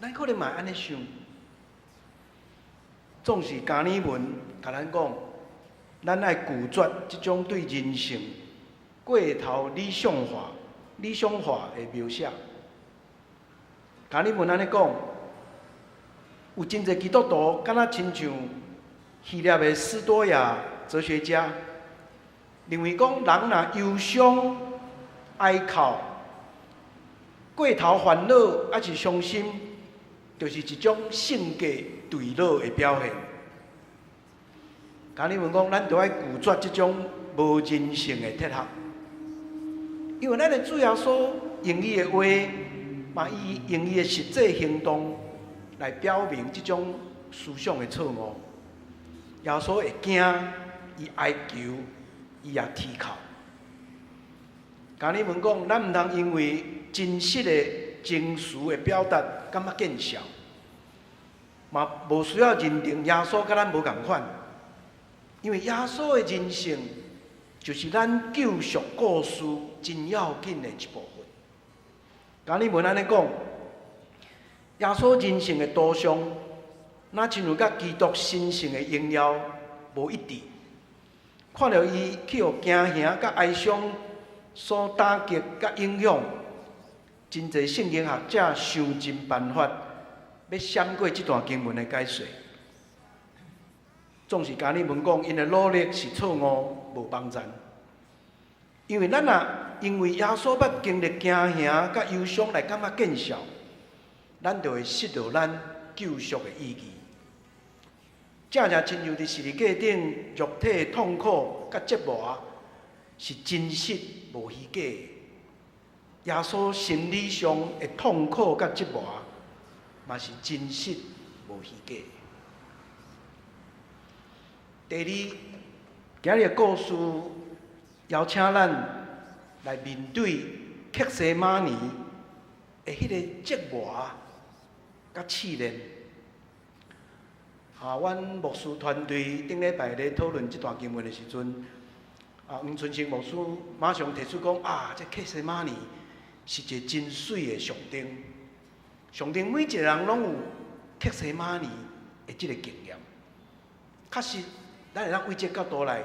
咱可能嘛會按呢想。總是加爾文共咱講，咱愛拒絕這種對人性過頭理想化、理想化的描寫。加爾文按呢講，有真濟基督徒敢若親像希臘的斯多亞哲學家，認為講人若憂傷、哀哭、過頭煩惱，抑是傷心，就是一種性格墜落的表現。加爾文講，咱著愛拒絕這種無人性的哲學，因為咱的主耶穌用伊的話，嘛伊用伊的實際行動來表明這種思想的錯誤。耶穌會驚，伊哀求，伊也啼哭。加爾文講，咱毋通因為真實的情緒的表達感覺見笑，嘛無需要認定耶穌佮咱無仝款，因為耶穌的人性就是咱救贖故事真要緊的一部分。加爾文按呢講，耶穌人性的圖像，若親像佮基督神性的榮耀無一致。看著伊去予驚嚇佮哀傷所打擊佮影響，真濟聖經學者想盡辦法欲閃過這段經文的解說。總是加爾文講，𪜶的努力是錯誤，無幫贊。因為咱若因為耶穌捌經歷驚嚇佮憂傷來感覺見笑，咱就會失落咱救贖的意義。正正親像佇十字架頂肉體的痛苦佮折磨是真實無虛假的。耶穌心理上的痛苦佮折磨嘛是真實無虛假的。第二，今日的故事邀請咱來面對客西馬尼的彼个折磨佮試煉。啊，阮牧師團隊頂禮拜咧討論這段經文的時陣，啊，黃春生牧師馬上提出講啊，這客西馬尼是一個真媠的象徵，象徵每一個人攏有客西馬尼的這個經驗。確實，咱會當為這個角度來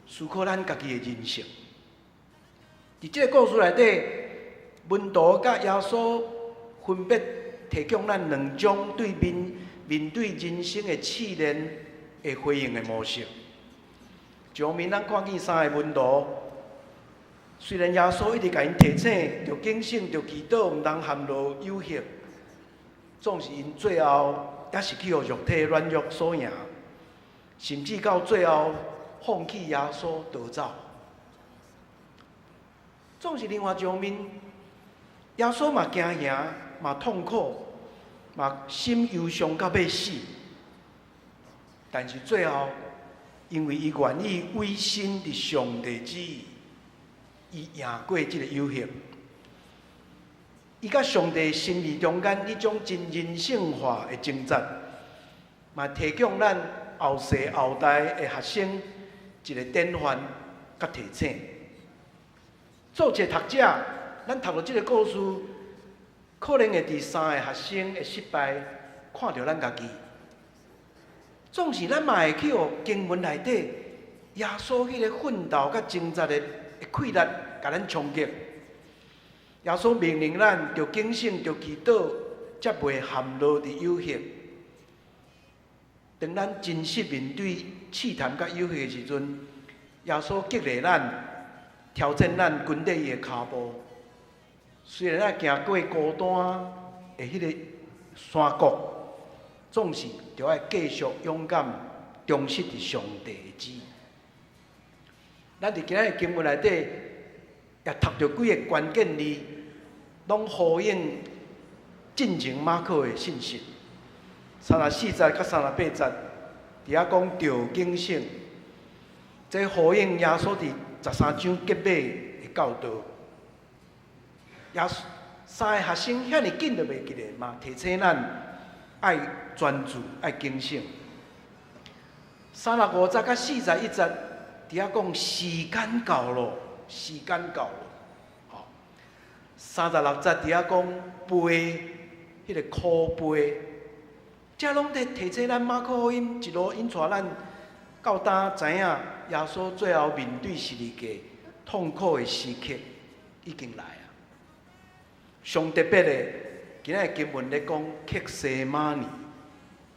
思考咱家己的人生。佇這個故事內底，門徒佮耶穌分別提供咱兩種對面面對人生的試煉的回應的模式。一方面，咱看見三个門徒，雖然耶穌一直共𪜶提醒，著警醒，著祈禱，毋通陷落誘惑，總是𪜶最後猶是去予肉體軟弱所贏，甚至到最後放棄耶穌逃走。總是另外一方面，耶穌嘛驚嚇，嘛痛苦，嘛心憂傷到欲死，但是最後，因為伊願意委身佇上帝旨意，伊贏過這个誘惑。伊佮上帝心意中間彼種真人性化的掙扎，嘛提供咱後世後代的學生一個典範佮提醒。做一個讀者，咱讀著這个故事，可能會佇三个學生的失敗看著咱家己。總是咱嘛會去予經文內底耶穌彼個奮鬥佮掙扎的氣力，共咱衝擊。耶穌命令咱著警醒、著祈禱，才袂陷落佇誘惑。當咱真實面對試探佮誘惑的時陣，耶穌激勵咱、挑戰咱跟綴伊的跤步。雖然愛行過孤單的彼个山谷，總是著愛繼續勇敢、忠實佇上帝的旨意。咱佇今仔日經文內底，也讀著幾个關鍵字，攏呼應進前馬可的信息。34節佮38節，佇遐講著警醒，這呼應耶穌佇13章結尾的教導。耶穌三个學生遐爾緊都袂記得，嘛提醒咱愛專注、愛警醒。35節佮41節，佇遐講時間到囉，時間到囉。吼，36節佇遐講杯，彼个苦杯，這攏佇提醒咱馬可福音一路引帶咱到今知影耶穌最後面對十字架痛苦的時刻已經來啊。上特別的，今仔日經文咧講客西馬尼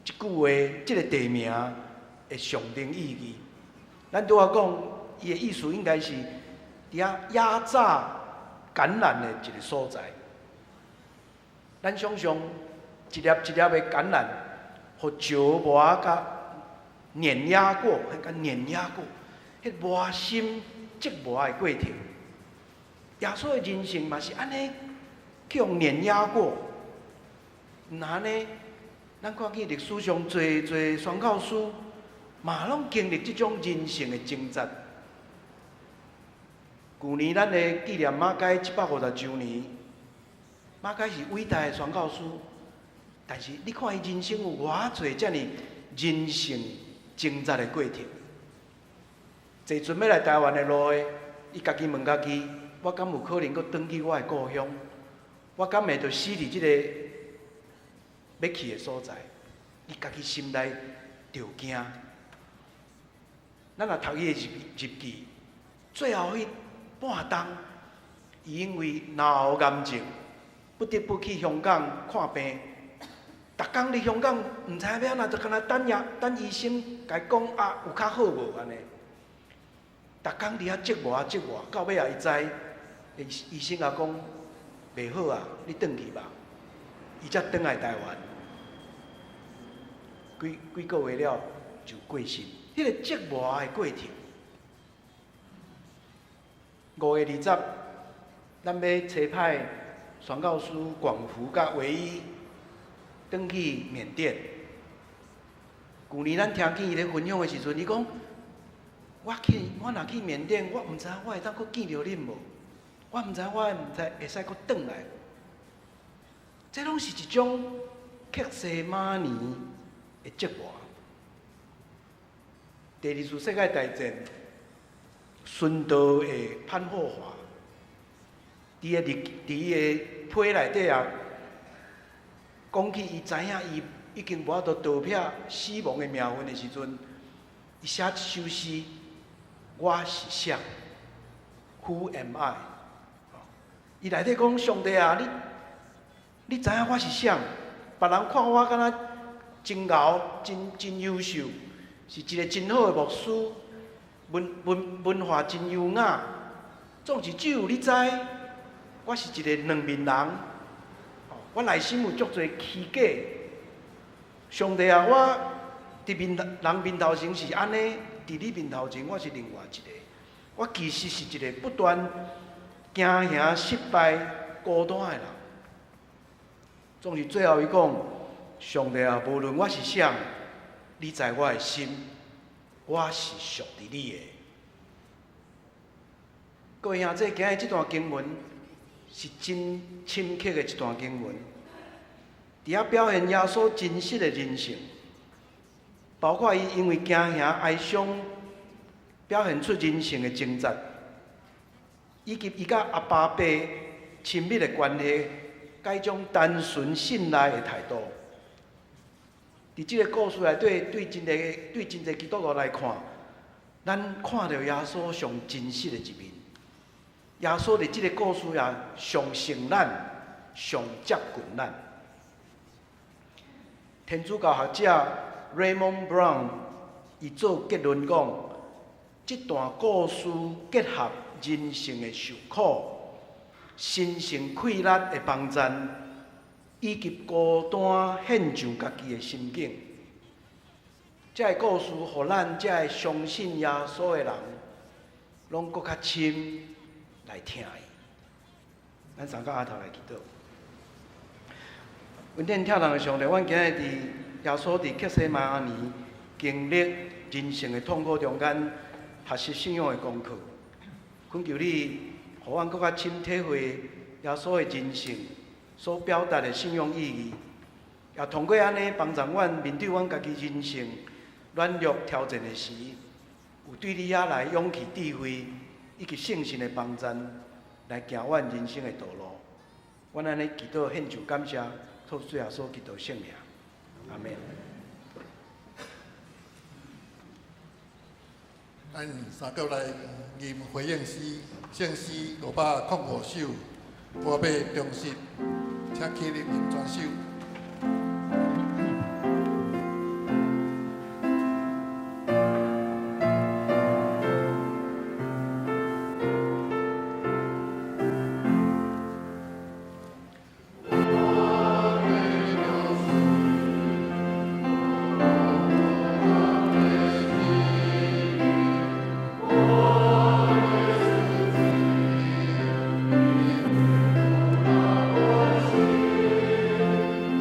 這句話，這个地名的象徵意義。咱拄仔講，伊的意思應該是佇遐壓榨橄欖的一个所在。咱想像一粒一粒的橄欖，予石磨共碾壓過，彼共碾壓過，彼磨心折磨的過程。耶穌的人生嘛是按呢，去予碾壓過。毋但按呢，咱看見歷史上濟濟宣教師，嘛攏經歷這種人生的掙扎。舊年咱咧紀念馬偕150週年，馬偕是偉大的宣教師，但是你看伊人生有偌濟遮爾人生掙扎的過程。坐船欲來台灣的路的，伊家己問家己：我敢有可能閣轉去我的故鄉？我敢會就死佇這個欲去的所在？伊家己心內著驚。咱若讀伊的日記，最後彼半冬，伊因為腦癌症，不得不去香港看病。逐工佇香港，毋知影欲按怎，就干焦等也等醫生共伊講啊，有較好無按呢？逐工佇遐折磨啊折磨，到尾仔伊知，醫生也講袂好啊，你轉去吧。伊才轉來台灣，幾幾個月了就過身。彼個折磨的過程，5月20，咱欲差派宣教師廣福佮唯一轉去緬甸。舊年咱聽見伊咧分享的時陣，伊講：我去，我若去緬甸，我毋知我會當閣見著恁無？我毋知我會毋知會使閣轉來。這攏是一種客西馬尼的折磨。第二次世界大戰，殉道的潘霍華，佇伊的批內底啊，講起伊知影伊已經無法度逃避死亡的命運的時陣，伊寫一首詩：我是誰？Who am I？伊內底講上帝啊，你知影我是誰？別人看我敢若真𠢕、真優秀，是一個真好的牧師，文化真優雅。總是只有你知，我是一個兩面人。我內心有足濟虛假。上帝啊，我佇人面頭前是按呢，佇你面頭前我是另外一個。我其實是一個不斷驚嚇、失敗、孤單的人。總是最後伊講：上帝啊，無論我是誰，你知我的心，我是屬佇你的。各位兄弟，今日這段經文是真深刻的一段經文，佇遐表現耶穌真實的人性，包括伊因為驚嚇哀傷，表現出人性的掙扎，以及伊佮阿爸爸親密的關係，佮彼種單純信賴的態度。佇這個故事內底，對真濟基督徒來看，咱看著耶穌上真實的一面。耶穌佇這個故事也上成咱，上接近咱。天主教學者 Raymond Brown 伊做結論講，這段故事結合人性的受苦、神聖氣力的幫贊，以及孤單獻上家己的心境。這个故事，予咱這个相信耶穌的人，攏閣較深來聽伊。咱三個阿頭來祈禱。恩典疼人的上帝，阮今日佇耶穌佇客西馬尼經歷人生的痛苦中間，學習信仰的功課。懇求你，予阮閣較深體會耶穌的人生所表達的信仰意義，也通過按呢幫助阮面對阮家己人生軟弱挑戰的時，有對你遐來勇氣、智慧以及信心的幫贊，來行阮人生的道路。阮按呢祈禱獻上感謝，靠主耶穌基督聖名，阿們。咱三個來吟回應詩，聖詩505首，我欲忠實，請起立吟全首。我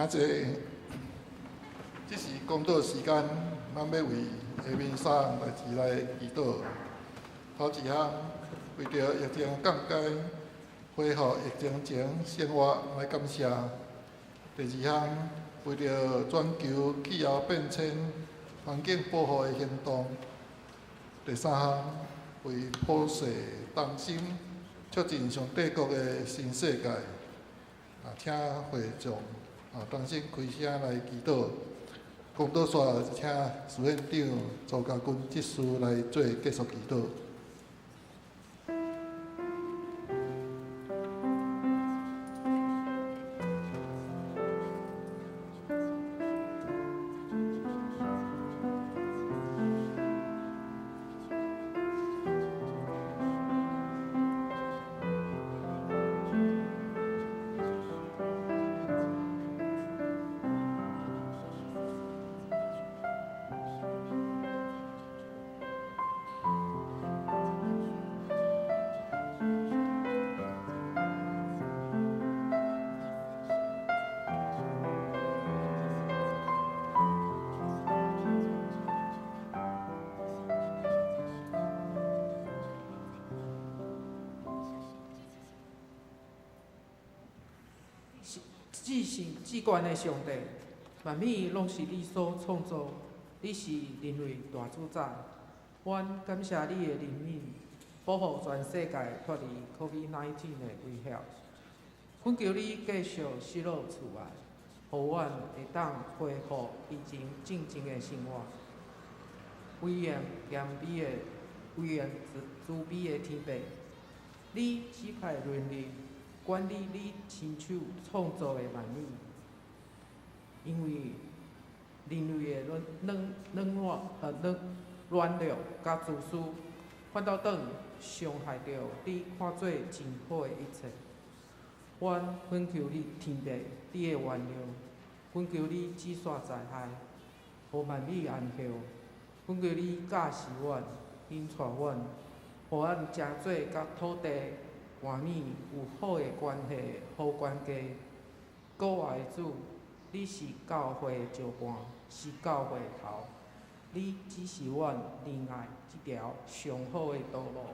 坐。這是講道時間，咱欲為下面三項代誌來祈禱。頭一項，為著疫情降低，恢復疫情前生活來感謝。第二項，為著全球氣候變遷、環境保護的行動。第三項，為普世同心促進上帝國的新世界。請會眾同心開聲來祈禱。講道煞，請司院長周家軍執事來做結束祈禱。至圣至悬的上帝，萬物攏是你所創造，你是人類大主宰。阮感謝你的憐憫，保護全世界脫離 COVID-19 的威脅。懇求你繼續施予慈愛，予阮會當恢復以前正常的生活。威嚴嚴美的威嚴慈悲的天父，你指派能力管理你親手創造的萬物，因為人類的軟弱佮自私，反倒轉傷害著你看做真好的一切。阮懇求你天父，你的原諒，懇求你止煞災害，予萬物安歇。懇求你教示阮，引帶阮，予阮誠做佮土地、外面有好的關係、好關係。閣愛的主，你是教會的石盤，是教會的頭，你指示阮仁愛這條上好的道路。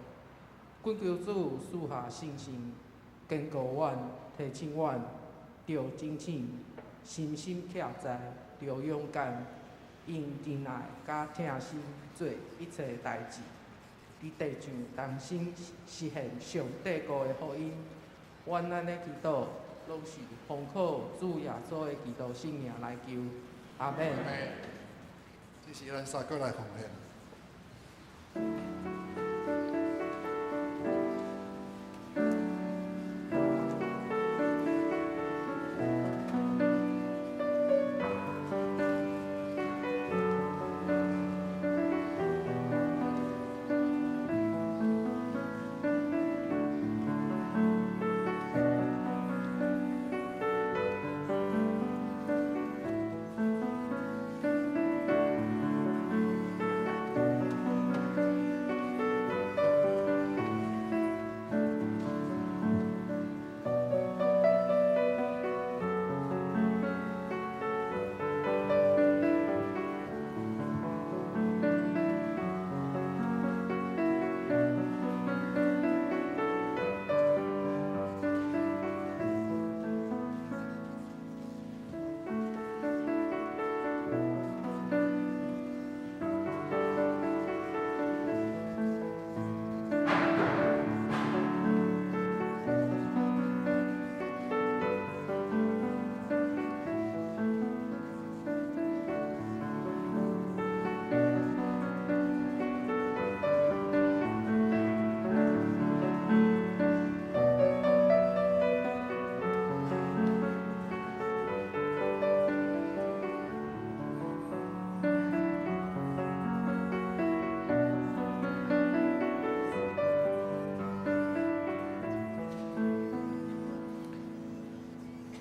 懇求主賜下信心，堅固阮，提醒阮，著警醒，深深徛在，著勇敢，用仁愛佮疼心做一切代誌。佇地上同心實現上帝國的福音。阮按呢祈禱，攏是奉靠主耶穌的基督聖名來求，阿們。這時咱三個來奉獻。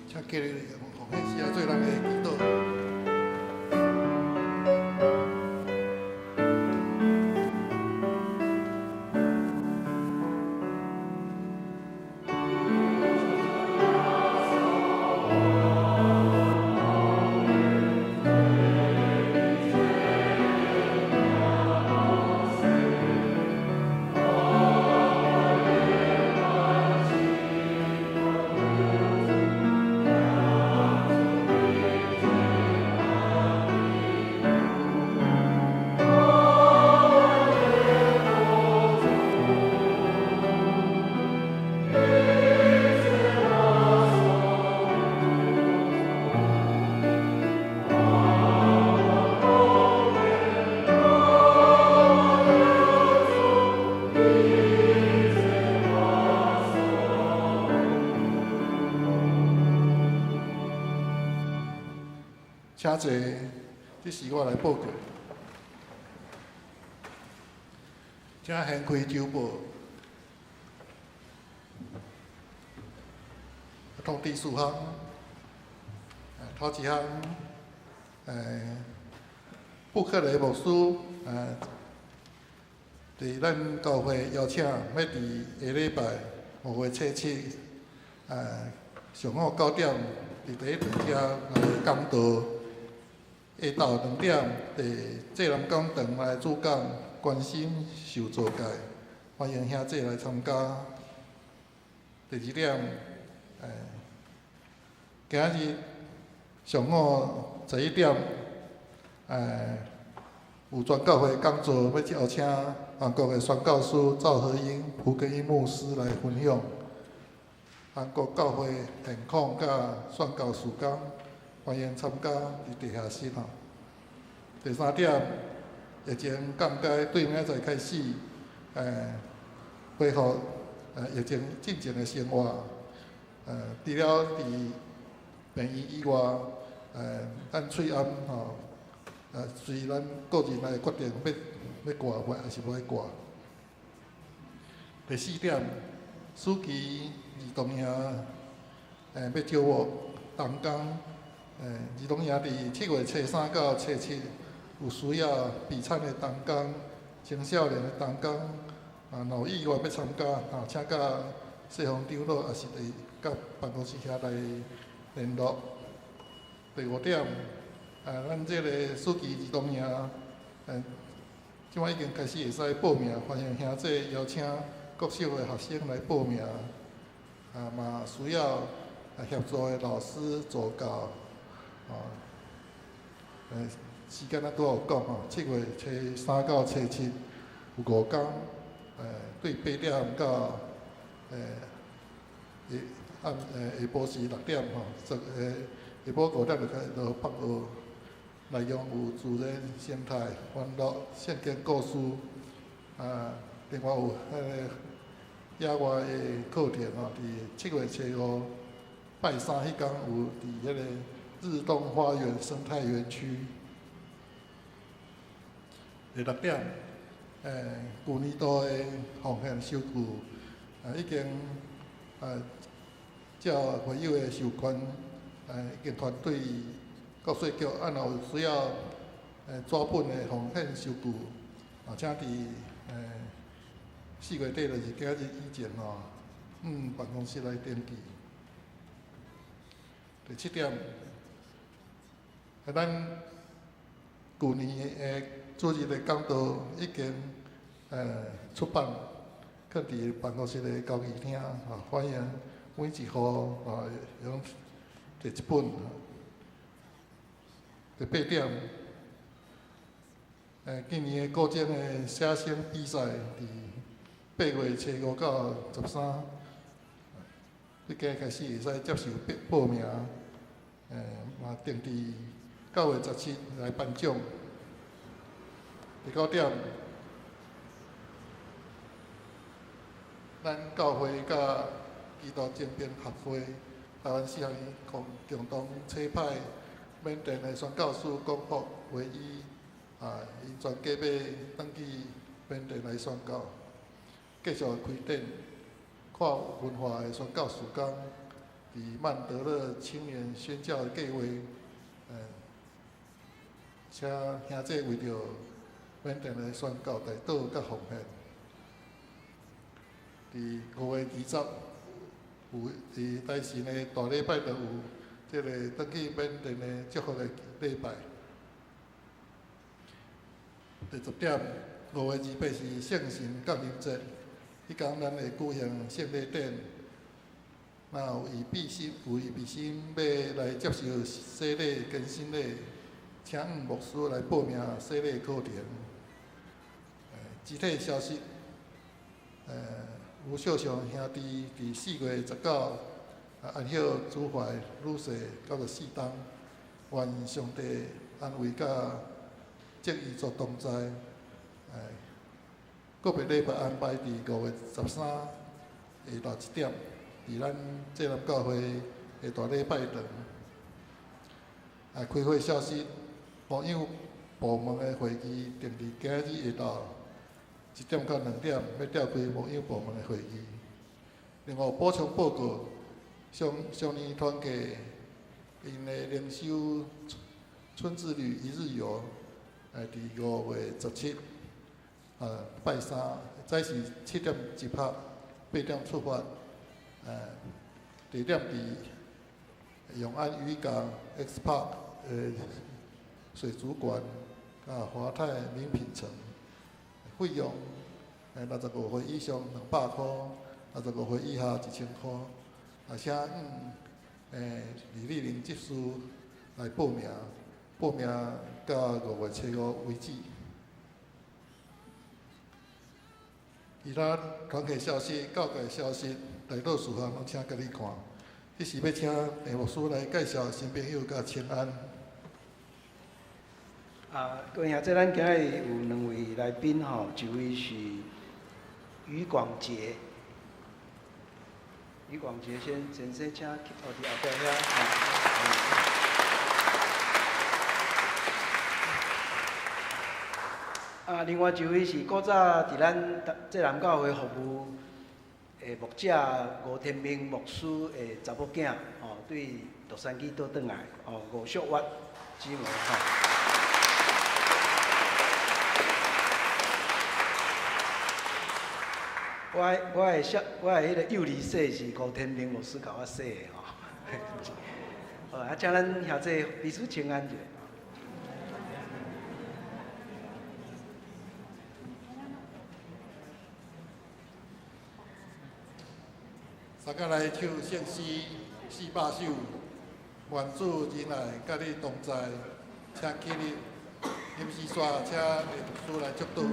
請起立，奉獻詩來做咱的祈禱。請坐，這時我來報告。請掀開週報，通知事項。頭一項，布克雷牧師，佇咱教會邀請，欲佇下禮拜5月初7，上午9點，佇第一堂遮來講道。下晝2點，佇濟南講堂來主講關心受造界，歡迎兄弟來參加。第二點，今仔日上午11點，有全教會講座，欲邀請韓國的宣教師趙和英、蒲根英牧師來分享韓國教會現況佮宣教事工，歡迎參加佇地下室吼。第三點，疫情降解對明仔載開始，恢復疫情進前的生活。除了佇病院以外，咱喙罨吼，隨咱個人來決定欲掛還是無愛掛。第四點，暑期兒童營，欲招募同工，兒童營佇7月初3到初7，有需要備餐的同工、青少年的同工，啊，若有意願欲參加，啊，請佮世宏長老，抑是佇佮辦公室遐來聯絡。第五點，咱這个暑期兒童營，這擺已經開始會使報名，歡迎兄弟邀請國小的學生來報名，啊，嘛需要協助的老師助教，啊，時間仔拄有講吼，7月初3到初7有5工，對8點到，下暗下晡時6點吼，下晡5點就開始就放學。內容有自然生態、歡樂、聖經故事，啊，另外有彼个野外的課程吼，佇7月初5拜三彼工有佇彼个日東花園生態園區。第六點，舊年度的奉獻收據，已經照會友的授權，已經團隊國稅局，啊，若有需要，紙本的奉獻收據，啊，請佇4月底，就是今仔日以前吼，辦公室來登記。第七點，咱舊年的主日的講道已經出版，囥佇辦公室的交誼廳，吼，歡迎每一戶啊，會用提一本。第八點，今年的高中的寫生比賽，佇8月初5到13，已經開始會使接受報名，嘛定佇9月17來頒獎。第九點，咱教會佮基督爭辯學會台灣四合院共同差派緬甸的宣教師廣福唯一，啊，𪜶全家欲轉去緬甸來宣教，繼續開展跨文化的宣教事工，佇曼德勒青年宣教的計劃，請兄弟為著緬甸的宣教代禱佮奉獻。佇5月20，有佇台神的大禮拜就有這个轉去緬甸的祝福的禮拜。第十點，5月28是聖神降臨節，彼工咱會舉行聖禮典。若有預備心欲來接受洗禮、更新禮，請牧師來報名洗禮課程。肢體消息，吳秀雄兄弟佇4月19，安息主懷女婿94冬，願上帝安慰佮祝伊做同在。告別禮拜安排佇5月13下晝1點，佇咱濟南教會的大禮拜堂。开会消息，牧养部门的会议定伫今日下昼1点到2点，欲召开牧养部门的会议。另外补充报告，上上年团契𪜶的灵修春之旅一日游，伫5月17，拜三，早时7点集合，8点出发，地点伫永安渔港 X Park 的水族馆，佮华泰名品城，费用65岁以上200箍，65岁以下1000箍。请李丽玲执事来报名，报名到5月初5为止。其他团契消息、教界消息、代祷事项，拢请家己看。这时欲请郑牧师来介绍新朋友佮请安。各位兄弟，咱今日有两位来宾吼，一位是余广杰，余广杰先先生，请哦伫后壁遐。另外一位是古早伫咱济南教会服务的牧者吴天明牧师的查某囝，吼，对洛杉矶倒转来，吼，吴淑月姊妹吼。我的彼个幼儿洗是吴天明牧师共我洗的吼。好，请咱兄弟彼此请安者。大家来唱圣诗400首，愿主仁爱佮你同在，请起立，吟诗煞，请牧师来祝祷。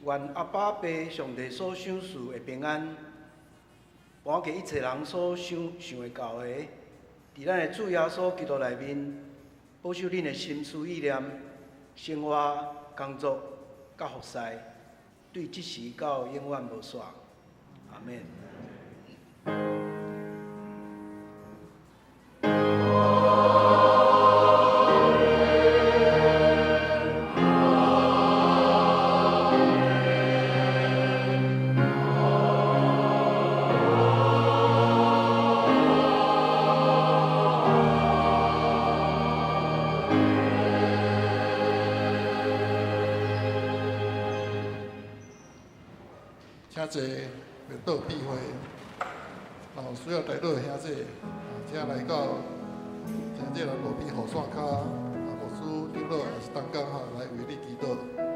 愿阿爸父上帝所赏赐的平安，搬过一切人所想想会到的，伫咱的主耶稣基督内面，保守恁的心思意念、生活、工作、佮服侍，对这时到永远无煞。阿们。请坐，默祷闭会。若有需要代祷的兄弟，请来到请这个路边雨伞跤，牧师、长老也是同工吼，来为你祈祷。